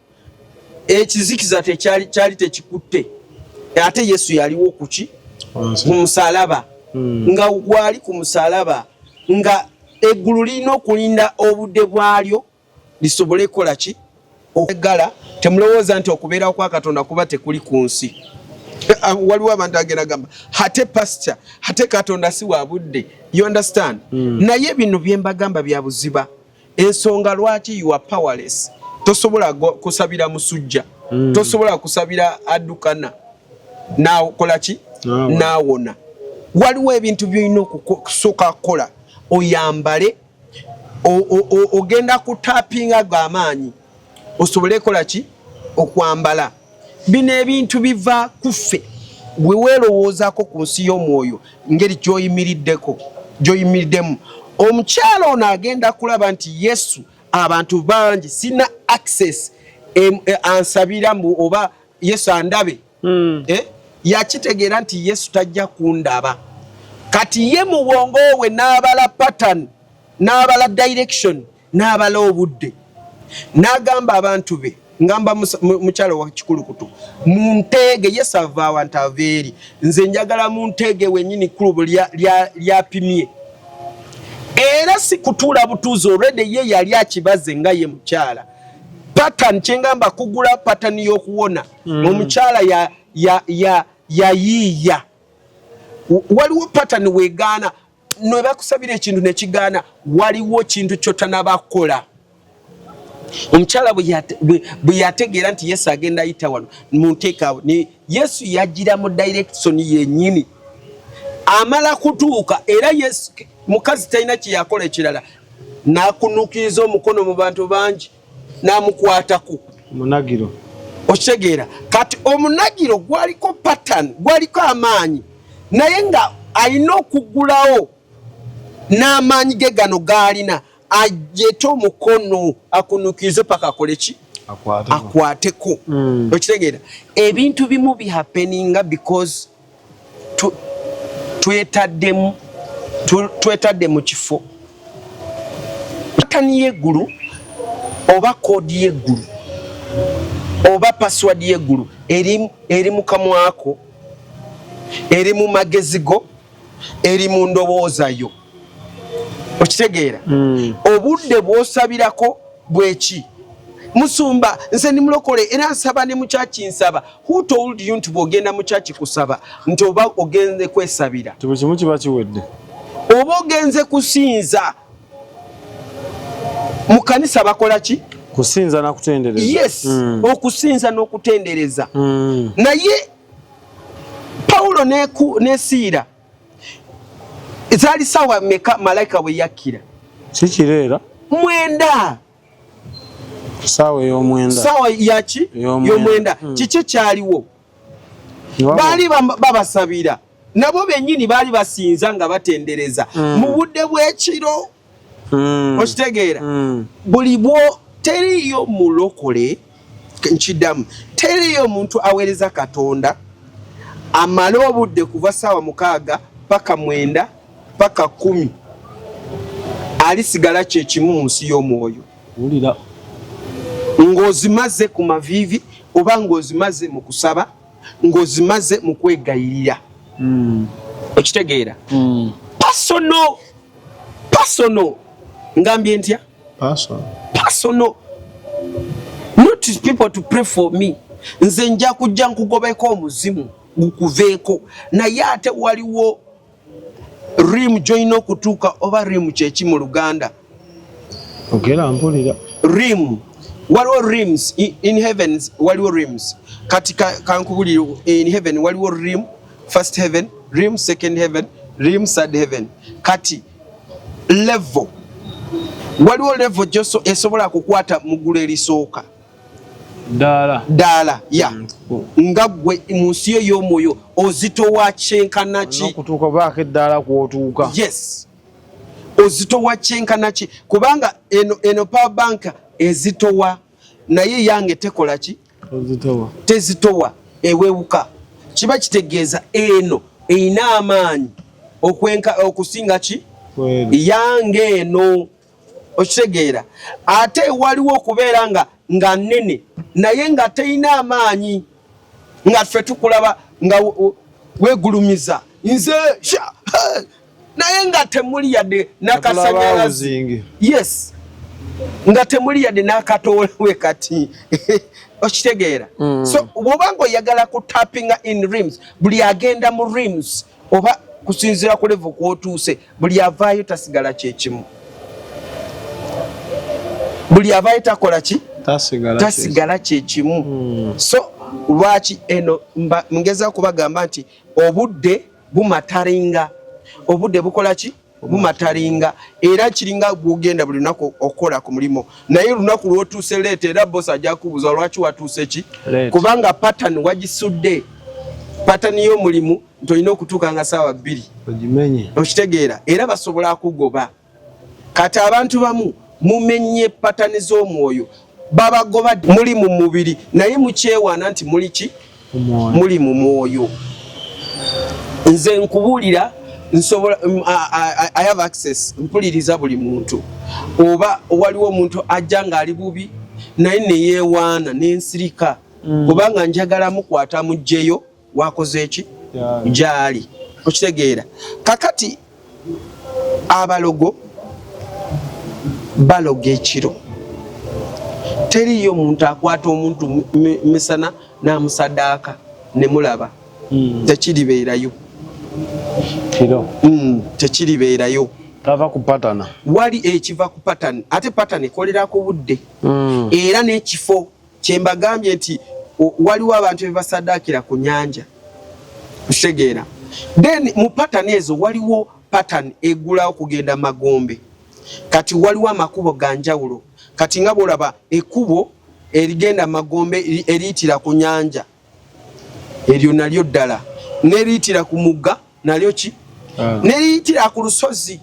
Speaker 1: ekizikiza tekyali, kyali tekikutte, ate Yesu yaliwo kuki? Ku musalaba. Nga gwali ku musalaba, nga eggulu lirina okulinda obudde bwalyo lisobole kukola ki? Okugala. Temulowooza nti okubeerawo kwa Katonda kuba tekuli ku nsi. Waliwo abantu agenda gamba ate pastor, ate Katonda si wa budde. You understand? Naye bino bye mbagamba bya buziba. Ensonga lwaki you are powerless, tosobola kusabira musujja. Tosobola kusabira addukana nakola ki nawona. Waliwo ebintu byolina okusooka kukola, oyambale, ogenda kutapinga gamaanyi osobole kola ki okwambala. Bino ebintu biva kuffe bwe weerowoozaako ku nsi y'omwoyo ngeri gy'oyimiriddeko gy'oyimiriddemu. Omukyala ono agenda kulaba nti Yesu abantu bangi sina access ansabira mbu oba Yesu andabe. Yakitegeera nti Yesu tajja kundaba. Kati ye mu bwongo bwe n'abala pattern, n'abala direction, n'abala obudde, n'agamba abantu be, ngamba mukyalo wa kikulukutu, munteege Yesu ava awantu ava eri, nze njagala munteege wenyini kulubo lyapimye. Era si kutuula butuuzi, already ye yali akibaze nga ye mukyala. Pattern kyengamba kugula pattern y'okuwona. Omukyala yayiiya. Waliwo pattern wegaana, ne bakusabira ekintu nekigaana, waliwo kintu kyotanaba kukola. Omukyala bwe yategeera nti Yesu agenda ayita wano mu nteeka, Yesu yagira mu direction yennyini, amala kutuuka era Yesu mukazi talina kyeyakola ekirala, n'akunuukiriza omukono mu bantu bangi n'amukwatako.
Speaker 2: Munagiro.
Speaker 1: Okitegeera? Kati omunagiro gwaliko pattern, gwaliko amaanyi, naye nga alina okugulawo n'amaanyi ge gano g'alina, ajete omukono akunuukirize paka akole ki? Akwateko. Okitegeera? Ebintu bimu bihappeninga because twetaddemu, twetadde mu kifo. Pattern y'eggulu oba code y'eggulu oba password y'eggulu eri mu kamwako, eri mu magezi go, eri mu ndowooza yo. Okitegeera? Obudde bw'osabirako bweki? Musumba, nze ndi mulokole era nsaba ne mu kyaki nsaba. Who told you nti bw'ogenda mu kyaki kusaba nti oba ogenze kwesabira?
Speaker 2: Buli kimu kiba kiwedde.
Speaker 1: Oba ogenze kusinza. Mu kanisa bakola ki?
Speaker 2: Kusinza na kutendereza.
Speaker 1: Yes. Okusinza n'okutendereza. Naye Pawulo ne Siira zaali saawa meka malayika bwe yakkira?
Speaker 2: Sikireera.
Speaker 1: 9.
Speaker 2: Saawa ey'omwenda.
Speaker 1: Saawa yaki? Y'omwenda. Kiki kyaliwo? Baali babasabira, nabo bennyini baali basinza nga batendereza mu budde bw'ekiro. Okitegeera? Buli bwo teriyo mulokole, nkiddamu, teriyo omuntu aweereza Katonda amale obudde kuva saawa 6 paka 9 paka 10 alisigala kyekimu mu nsi y'omwoyo.
Speaker 2: Wulira.
Speaker 1: Ng'ozimaze ku maviivi oba ng'ozimaze mu kusaba, ng'ozimaze mu kwegayirira. Okitegeera? Personal, personal, ngambye ntya? Personal, not people to pray for me. Nze nja kujja nkugobeko omuzimu gukuveeko, naye ate waliwo realm gy'olina okutuuka, oba realm kyeki mu Luganda?
Speaker 2: Ogera mpulira.
Speaker 1: Realm, waliwo realms in heavens, waliwo realms. Kati kankubulire, in heaven waliwo realm, first heaven, realm second heaven, realm third heaven. Kati level, waliwo level gyoso esobola kukwata mu ggulu erisooka.
Speaker 2: Ddaala.
Speaker 1: Ddaala ya nga ggwe mu nsi yo y'omwoyo ozitowa kyenkana ki?
Speaker 2: N'okutuuka obaako eddaala kw'otuuka.
Speaker 1: Yes, ozitowa kyenkana ki? Kubanga eno power bank ezitowa, naye yange tekola ki?
Speaker 2: Ozitowa.
Speaker 1: Tezitowa, ewewuka. Kiba kitegeeza eno erina amaanyi okwenka okusinga ki? Yange eno. Okitegeera? Ate waliwo okubeera nga nnene naye nga terina amaanyi, nga ffe tukulaba nga weegulumiza nze naye nga temuli yadde nakasanyalazi. Yes, nga temuli yadde n'akatoolawe kati. Okitegeera? So bw'oba nga oyagala ku tappinga in realms, buli agenda mu realms oba kusinziira ku level kw'otuuse, buli avaayo tasigala kyekimu, buli avaayo takola ki? Tasigala kyekimu. So lwaki eno ngeza kubagamba nti obudde bumataringa, obudde bukola ki? Bumataringa. Era kiringa gwogenda buli lunaku okukola ku mulimu, naye olunaku lwotuuse late, era boss ajja kubuuza lwaki watuuse ki, kubanga pattern wagisudde, pattern y'omulimu nti olina okutuuka nga saawa 2 okitegeera, era basobola kugoba. Kati abantu bamu mumenye pattern z'omwoyo, babagoba muli mu mubiri, naye mukyewaana nti muli ki? Muli mu mwoyo. Nze nkubuulira, nsobola, I have access, mpuliriza buli muntu. Oba waliwo omuntu ajja ng'ali bubi naye neyeewaana nensirika, kubanga njagala mukwata mugjeyo wakoze eki gyali, okitegeera. Kakati abalogo baloga ekiro, teriyo muntu akwata omuntu misana n'amusadaaka ne mulaba. Tekiribeerayo. Tekiribeerayo.
Speaker 2: Tava ku pattern.
Speaker 1: Wali ekiva ku pattern, ate pattern ekolera ku budde era n'ekifo. Kyembagambye nti waliwo abantu bebasadaakira ku nyanja, okitegeera. Then mu pattern ezo waliwo pattern egulawo kugenda magombe. Kati waliwo amakubo ga njawulo. Kati nga bwolaba ekkubo erigenda magombe eriyitira ku nyanja, eryo nalyo ddala, neriyitira ku mugga nalyo ki, neriyitira ku lusozi,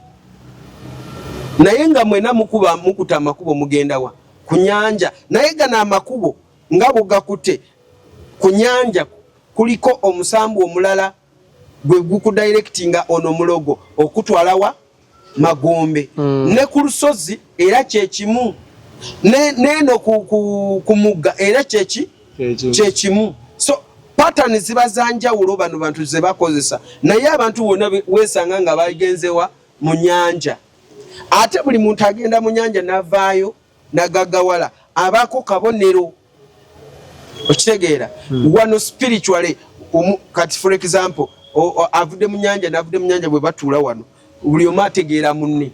Speaker 1: naye nga mwena mukuba mukuta amakubo mugenda wa? Ku nyanja. Naye gano amakubo nga bwegakute ku nyanja, kuliko omusambu omulala gwe gukudirectinga ono mulogo okutwala wa? Magombe. Ne ku lusozi era kyekimu, neno ku mugga era kyeki kyekimu. So pattern ziba za njawulo bano bantu ze bakozesa, naye abantu bonna weesanga nga bagenzewa? Mu nyanja. Ate buli muntu agenda mu nyanja navaayo nagagawala abaako kabonero, okitegeera. Wano spiritually kati for example avudde mu nyanja navudde mu nyanja, bwe batuula wano buli omu ategeera munne,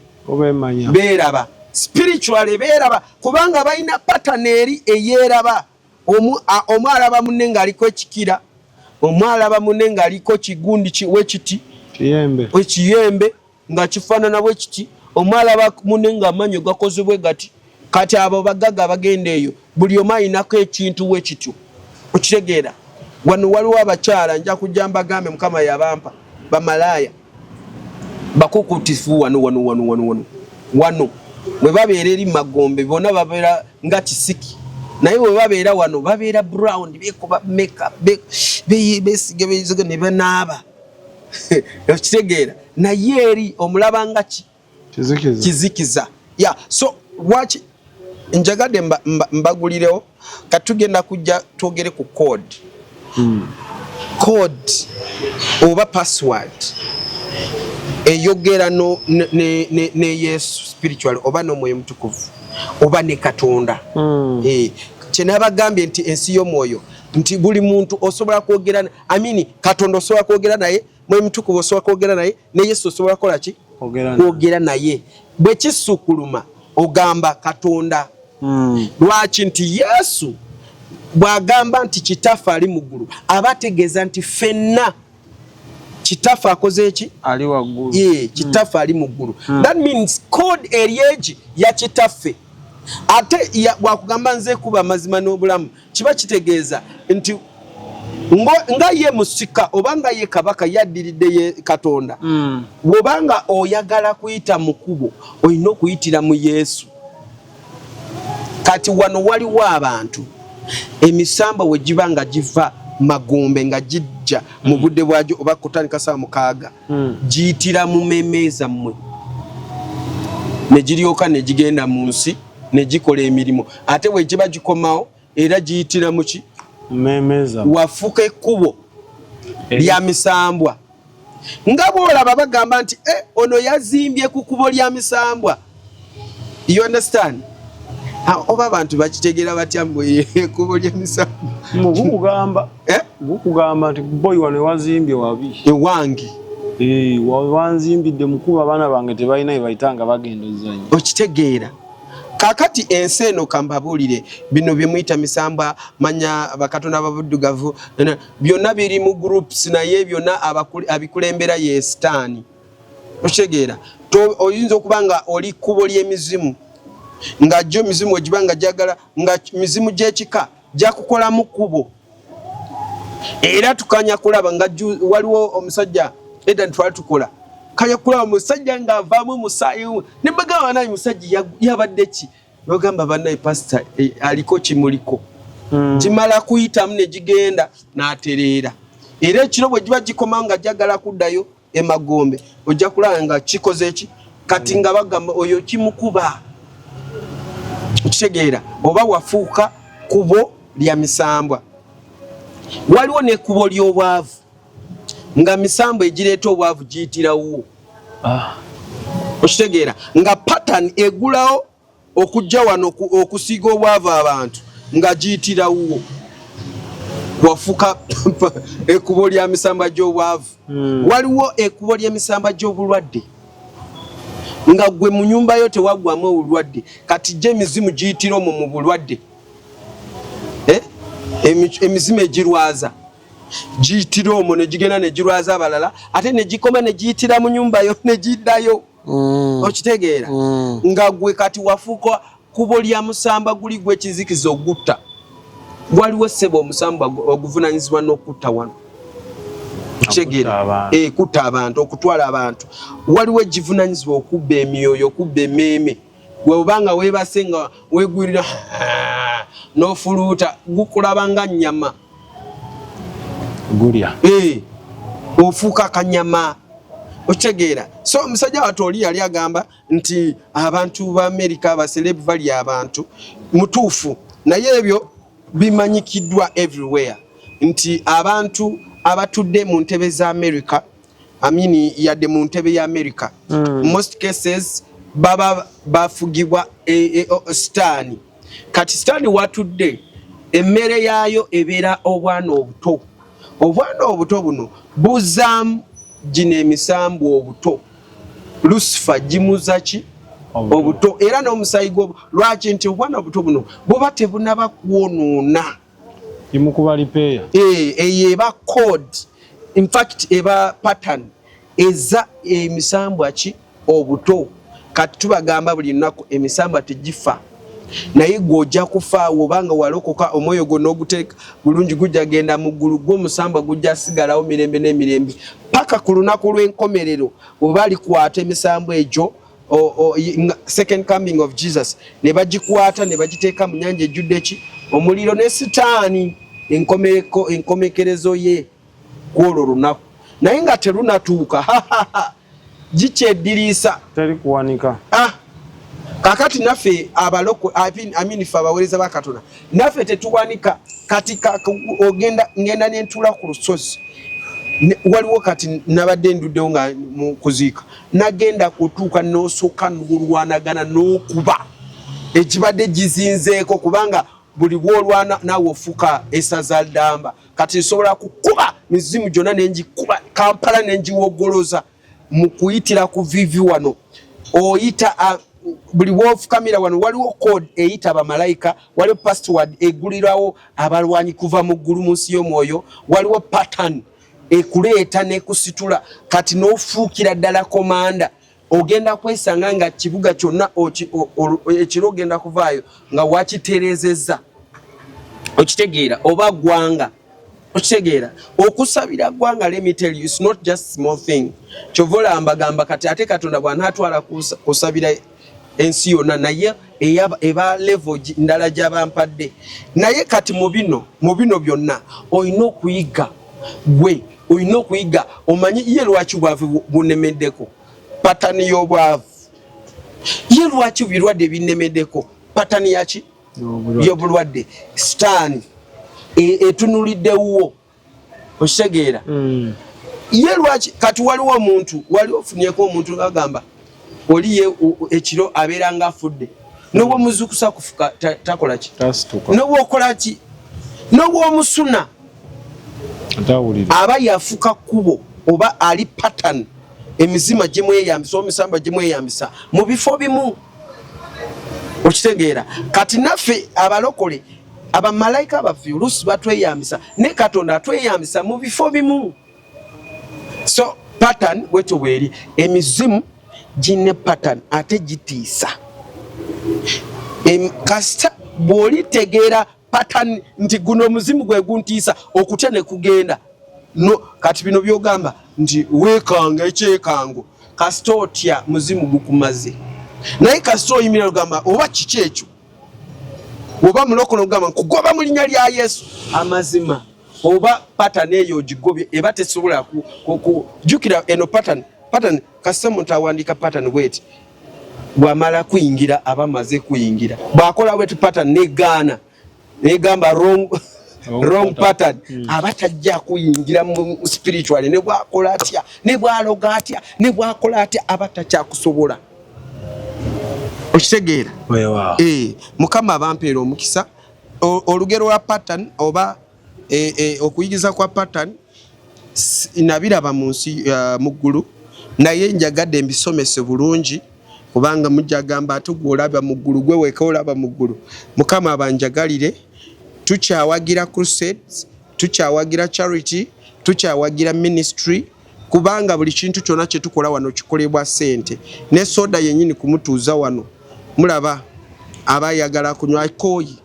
Speaker 1: beeraba spiritually, beeraba kubanga balina pattern eri eyeeraba. Omu alaba munne ng'aliko ekikira, omu alaba munne ng'aliko kigundi wekiti ekiyembe nga kifaanana bwe kiti, omu alaba munne ng'amannyo gakoze bwe gati. Kati abo bagagga bagenda eyo, buli omu ayinako ekintu we kityo, okitegeera. Wano waliwo abakyala, nja kujja mbagambe, Mukama yabampa bamalaaya bakukutifu wano wano wano wano wano wano. Bwe babeera eri magombe bonna babeera nga kisiki, naye bwe babeera wano babeera brown, bekuba makeup, besiga besiga ne banaaba, okitegeera. Naye eri omulaba nga ki? Kizikiza. Ya, so lwaki njagadde mbagulirewo, kati tugenda kujja twogere ku code, code oba password eyogera no, ne, ne, ne Yesu spiritual oba n'Omwoyo Mutukuvu oba ne Katonda. Kyenabagambye nti ensi y'omwoyo, nti buli muntu osobola kwogera, I mean, Katonda osobola kwogera naye, Mwoyo Mutukuvu osobola kwogera naye, ne Yesu osobola kukola ki? Kwogera naye. Bwe kisukuluma ogamba Katonda. Lwaki nti Yesu bw'agamba nti Kitaffe ali mu ggulu, aba ategeeza nti ffenna Kitaffe akoze eki?
Speaker 2: Ali waggulu.
Speaker 1: Ye Kitaffe ali mu ggulu. That means code eri egi ya Kitaffe. Ate bwakugamba nze kuba amazima n'obulamu, kiba kitegeeza nti nga ye musika oba nga ye kabaka yaddiridde ye Katonda. Bw'obanga oyagala kuyita mu kkubo, olina okuyitira mu Yesu. Kati wano waliwo abantu emisamba we giba nga giva magombe nga gijja mu budde bwagyo oba kutandika saa 6, giyitira mu mmeeme zammwe ne giryoka ne gigenda mu nsi ne gikola emirimu. Ate bwe giba gikomawo era giyitira mu ki? Wafuka ekkubo lya misambwa. Nga bwolaba bagamba nti eh, ono yazimbye ku kkubo lya misambwa, you understand? Oba abantu bakitegeera batya mbu ekkubo ly'emisambwa?
Speaker 2: Gukugamba, eh? Gukugamba nti boy wano ewazimbye wabi.
Speaker 1: Ewange.
Speaker 2: Eh, wanzimbidde mukuba abaana bange tebalina we bayita nga bagenda ozannya.
Speaker 1: Okitegeera. Kakati ensi eno kambabuulire, bino bye muyita misambwa, manya bakatonda babuddugavu, byonna biri mu groups, naye byonna abikulembera ye sitaani. Okitegeera? Oyinza okuba nga oli kkubo ly'emizimu, nga gyo mizimu egiba nga gyagala nga mizimu gy'ekika gyakukolamu kkubo. Era tukanya kulaba nga waliwo omusajja edda twali tukola kanya kulaba omusajja ng'avaamu omusaayi ne bagamba banaye musajja yabadde ki, bagamba banaye pasita eh, aliko kimuliko gimala kuyitamu ne gigenda n'atereera. Era ekiro bwe giba gikoma nga gyagala kuddayo emagombe ojja kulaba nga kikoze ki kati nga bagamba oyo kimukuba. Okitegeera? Oba wafuuka kubo lya misambwa. Waliwo n'ekkubo ly'obwavu nga misambwa egireeta obwavu giyitirawo. Okitegeera? Nga pattern egulawo okujja wano okusiiga obwavu abantu nga giyitirawo, wafuka ekkubo lya misambwa gy'obwavu. Waliwo ekkubo ly'emisambwa gy'obulwadde nga gwe mu nyumba yo tewaggwamu obulwadde, kati gye emizimu giyitira omwo mu bulwadde. Eh? Emizimu egirwaza giyitira omwo ne gigenda ne girwaza abalala, ate ne gikoma ne giyitira mu nyumba yo ne giddayo. Okitegeera? Nga gwe kati wafuuka kubo lya musamba guli gwekizikiza ogutta. Waliwo ssebo omusamba oguvunanyizibwa n'okutta wano. Okitegeera?
Speaker 2: Okutta abantu.
Speaker 1: Kutta abantu, okutwala abantu. Waliwo egivunanyizibwa okubba emyoyo, okubba emmeeme. Gwe obanga weebase nga weegwirira n'ofuluuta, gukulaba nga nnyama.
Speaker 2: Gulya.
Speaker 1: Ofuuka akanyama. Okitegeera? So omusajja wattu oli yali agamba nti abantu ba Amerika abaselebu balya abantu, mutuufu, naye ebyo bimanyikiddwa everywhere nti abantu abatudde mu ntebe za America, I mean, yadde mu ntebe ya America, most cases baba bafugibwa sitaani. Kati sitaani watudde emmere yaayo ebeera obwana obuto. Obwana obuto buno buzaamu gino emisambwa obuto. Lucifer gimuza ki? Obuto. Era n'omusaayi gwo. Lwaki nti obwana obuto buno buba tebunaba kwonoona?
Speaker 2: Gimukuba lipeeya.
Speaker 1: Eyo eba code, in fact eba pattern eza emisambwa ki obuto. Kati tubagamba buli lunaku emisambwa tegifa, naye gwe ojja kufa obanga walokoka, omwoyo gwo n'oguteeka bulungi gujja genda mu ggulu, gwo omusambwa gujja sigalawo mirembe n'emirembe paka ku lunaku lw'enkomerero bwe balikwata emisambwa egyo, second coming of Jesus, ne bagikwata ne bagiteeka mu nnyanja ejjudde ki omuliro ne sitaani, enkomekerezo ye kwolwo lunaku, naye nga terunatuuka gikyediriisa.
Speaker 2: Teri kuwanika.
Speaker 1: Kakati naffe abaloko, I mean, ffe abaweereza ba Katonda naffe tetuwanika. Kati ogenda ngenda nentula ku lusozi, waliwo kati nabadde nduddewo nga mu kuziika, nagenda kutuuka n'osooka n'olwanagana n'okuba ekibadde gizinzeeko, kubanga buli bw'olwana naawe ofuuka essaza ddamba. Kati nsobola kukuba mizimu gyonna nengikuba Kampala nengiwogoloza mu kuyitira ku vivi wano oyita buli bwofukamira wano waliwo code eyita bamalayika, waliwo password egulirawo abalwanyi kuva mu ggulu mu nsi y'omwoyo, waliwo pattern ekuleeta nekusitula kati n'ofuukira ddala komanda. Ogenda kwesanga nga kibuga kyonna ekiro ogenda kuvaayo nga wakitereezezza. Okitegeera? Oba ggwanga. Okitegeera? Okusabira ggwanga, let me tell you, it's not just small thing. Kyova olaba mbagamba kati ate Katonda bw'anaatwala kusabira ensi yonna, naye eba level ndala gy'abampadde. Naye kati mu bino byonna olina okuyiga, gwe olina okuyiga omanyi ye lwaki bwavu bunemeddeko, pattern y'obwavu, ye lwaki birwadde binnemeddeko, pattern yaki y'obulwadde, sitaani etunulidde wuwo. Okitegeera? Ye lwaki kati waliwo omuntu, wali ofunyeko omuntu ngagamba oli ye ekiro abeera nga afudde, nobwomuzukusa kufuka takola ki, nobwokola ki, nobwomusuna aba yafuka kkubo oba ali pattern emizima gimweyambisa, omisamba gimweyambisa mu bifo bimu. Okitegeera? Kati naffe abalokole, abamalayika baffe oluusi batweyambisa, ne Katonda atweyambisa mu bifo bimu. So pattern bwetyo bweri. Emizimu gine pattern ate gitiisa. Kasita bw'olitegeera pattern nti guno omuzimu gwe guntiisa, okutya ne kugenda. No, kati bino byogamba nti weekanga ekyekango, kasita otya muzimu gukumaze. Naye kasita oyimirira ogamba oba kiki ekyo, oba mulokole ogamba nkugoba mu linnya lya Yesu, amazima oba pattern eyo ogigobye, eba tesobola kujjukira eno pattern. Pattern kasita omuntu awandiika pattern bweti, bw'amala kuyingira aba amaze kuyingira. Bw'akola bweti pattern negaana, negamba wrong pattern, aba tajja kuyingira mu spiritually. Ne bwakola atya, ne bwaloga atya, ne bwakola atya, aba takyakusobola. Okitegeera?
Speaker 2: Weewaawo.
Speaker 1: Eh, Mukama abampeera omukisa. Olugero lwa pattern oba okuyigiza kwa pattern nabiraba mu nsi, mu ggulu, naye njagadde mbisomese bulungi, kubanga mujja gamba ate gwe olaba mu ggulu, gwe weka olaba mu ggulu. Mukama abanjagalire. Tukyawagira crusades, tukyawagira charity, tukyawagira ministry, kubanga buli kintu kyonna kyetukola wano kikolebwa ssente. Ne soda yennyini kumutuuza wano, mulaba aba ayagala kunywa, akooyi,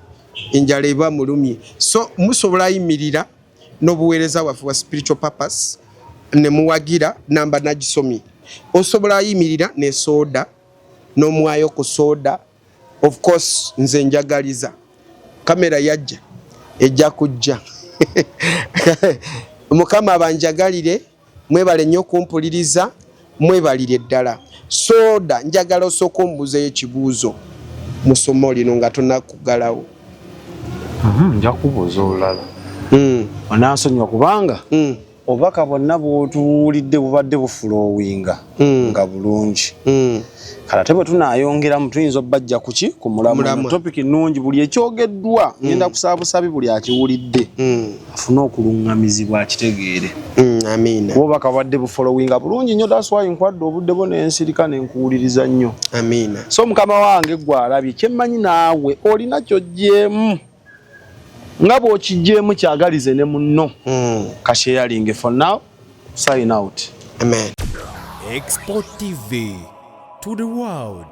Speaker 1: enjala eba mulumye. So musobola yimirira n'obuweereza bwaffe bwa spiritual purpose ne muwagira. Namba nagisomye, osobola yimirira ne soda n'omwayo ku soda. Of course nze njagaliza kamera yajja, ejja kujja. Mukama abanjagalire. Mwebale nnyo okumpuliriza, mwebalire ddala. Soda, njagala osooka ombuuzeyo ekibuuzo mu ssomo lino nga tonakugalawo.
Speaker 2: Nja kubuuza olulala. Onansonyiwa kubanga obubaka bwonna bw'otuwulidde bubadde buflowinga nga bulungi. Kale ate bwe tunaayongeramu tuyinza obbajja kuki ku mulamwa.
Speaker 1: Mulamwa.
Speaker 2: Topic nnungi, buli ekyogeddwa ngenda kusaba busabi buli akiwulidde afune okuluŋŋamizibwa, akitegeere.
Speaker 1: Amiina.
Speaker 2: Kuba obubaka bubadde buflowinga bulungi nnyo. That's why nkwadde obudde bwo nensirika nenkuwuliriza nnyo.
Speaker 1: Amiina.
Speaker 2: So mukama wange, gwe alabye, kyemmanyi naawe olina kyoggyemu, nga bw'okiggyemu kyagalize ne munno. Kasharinge. For now, sign out.
Speaker 1: Amen.
Speaker 3: Export TV to the world.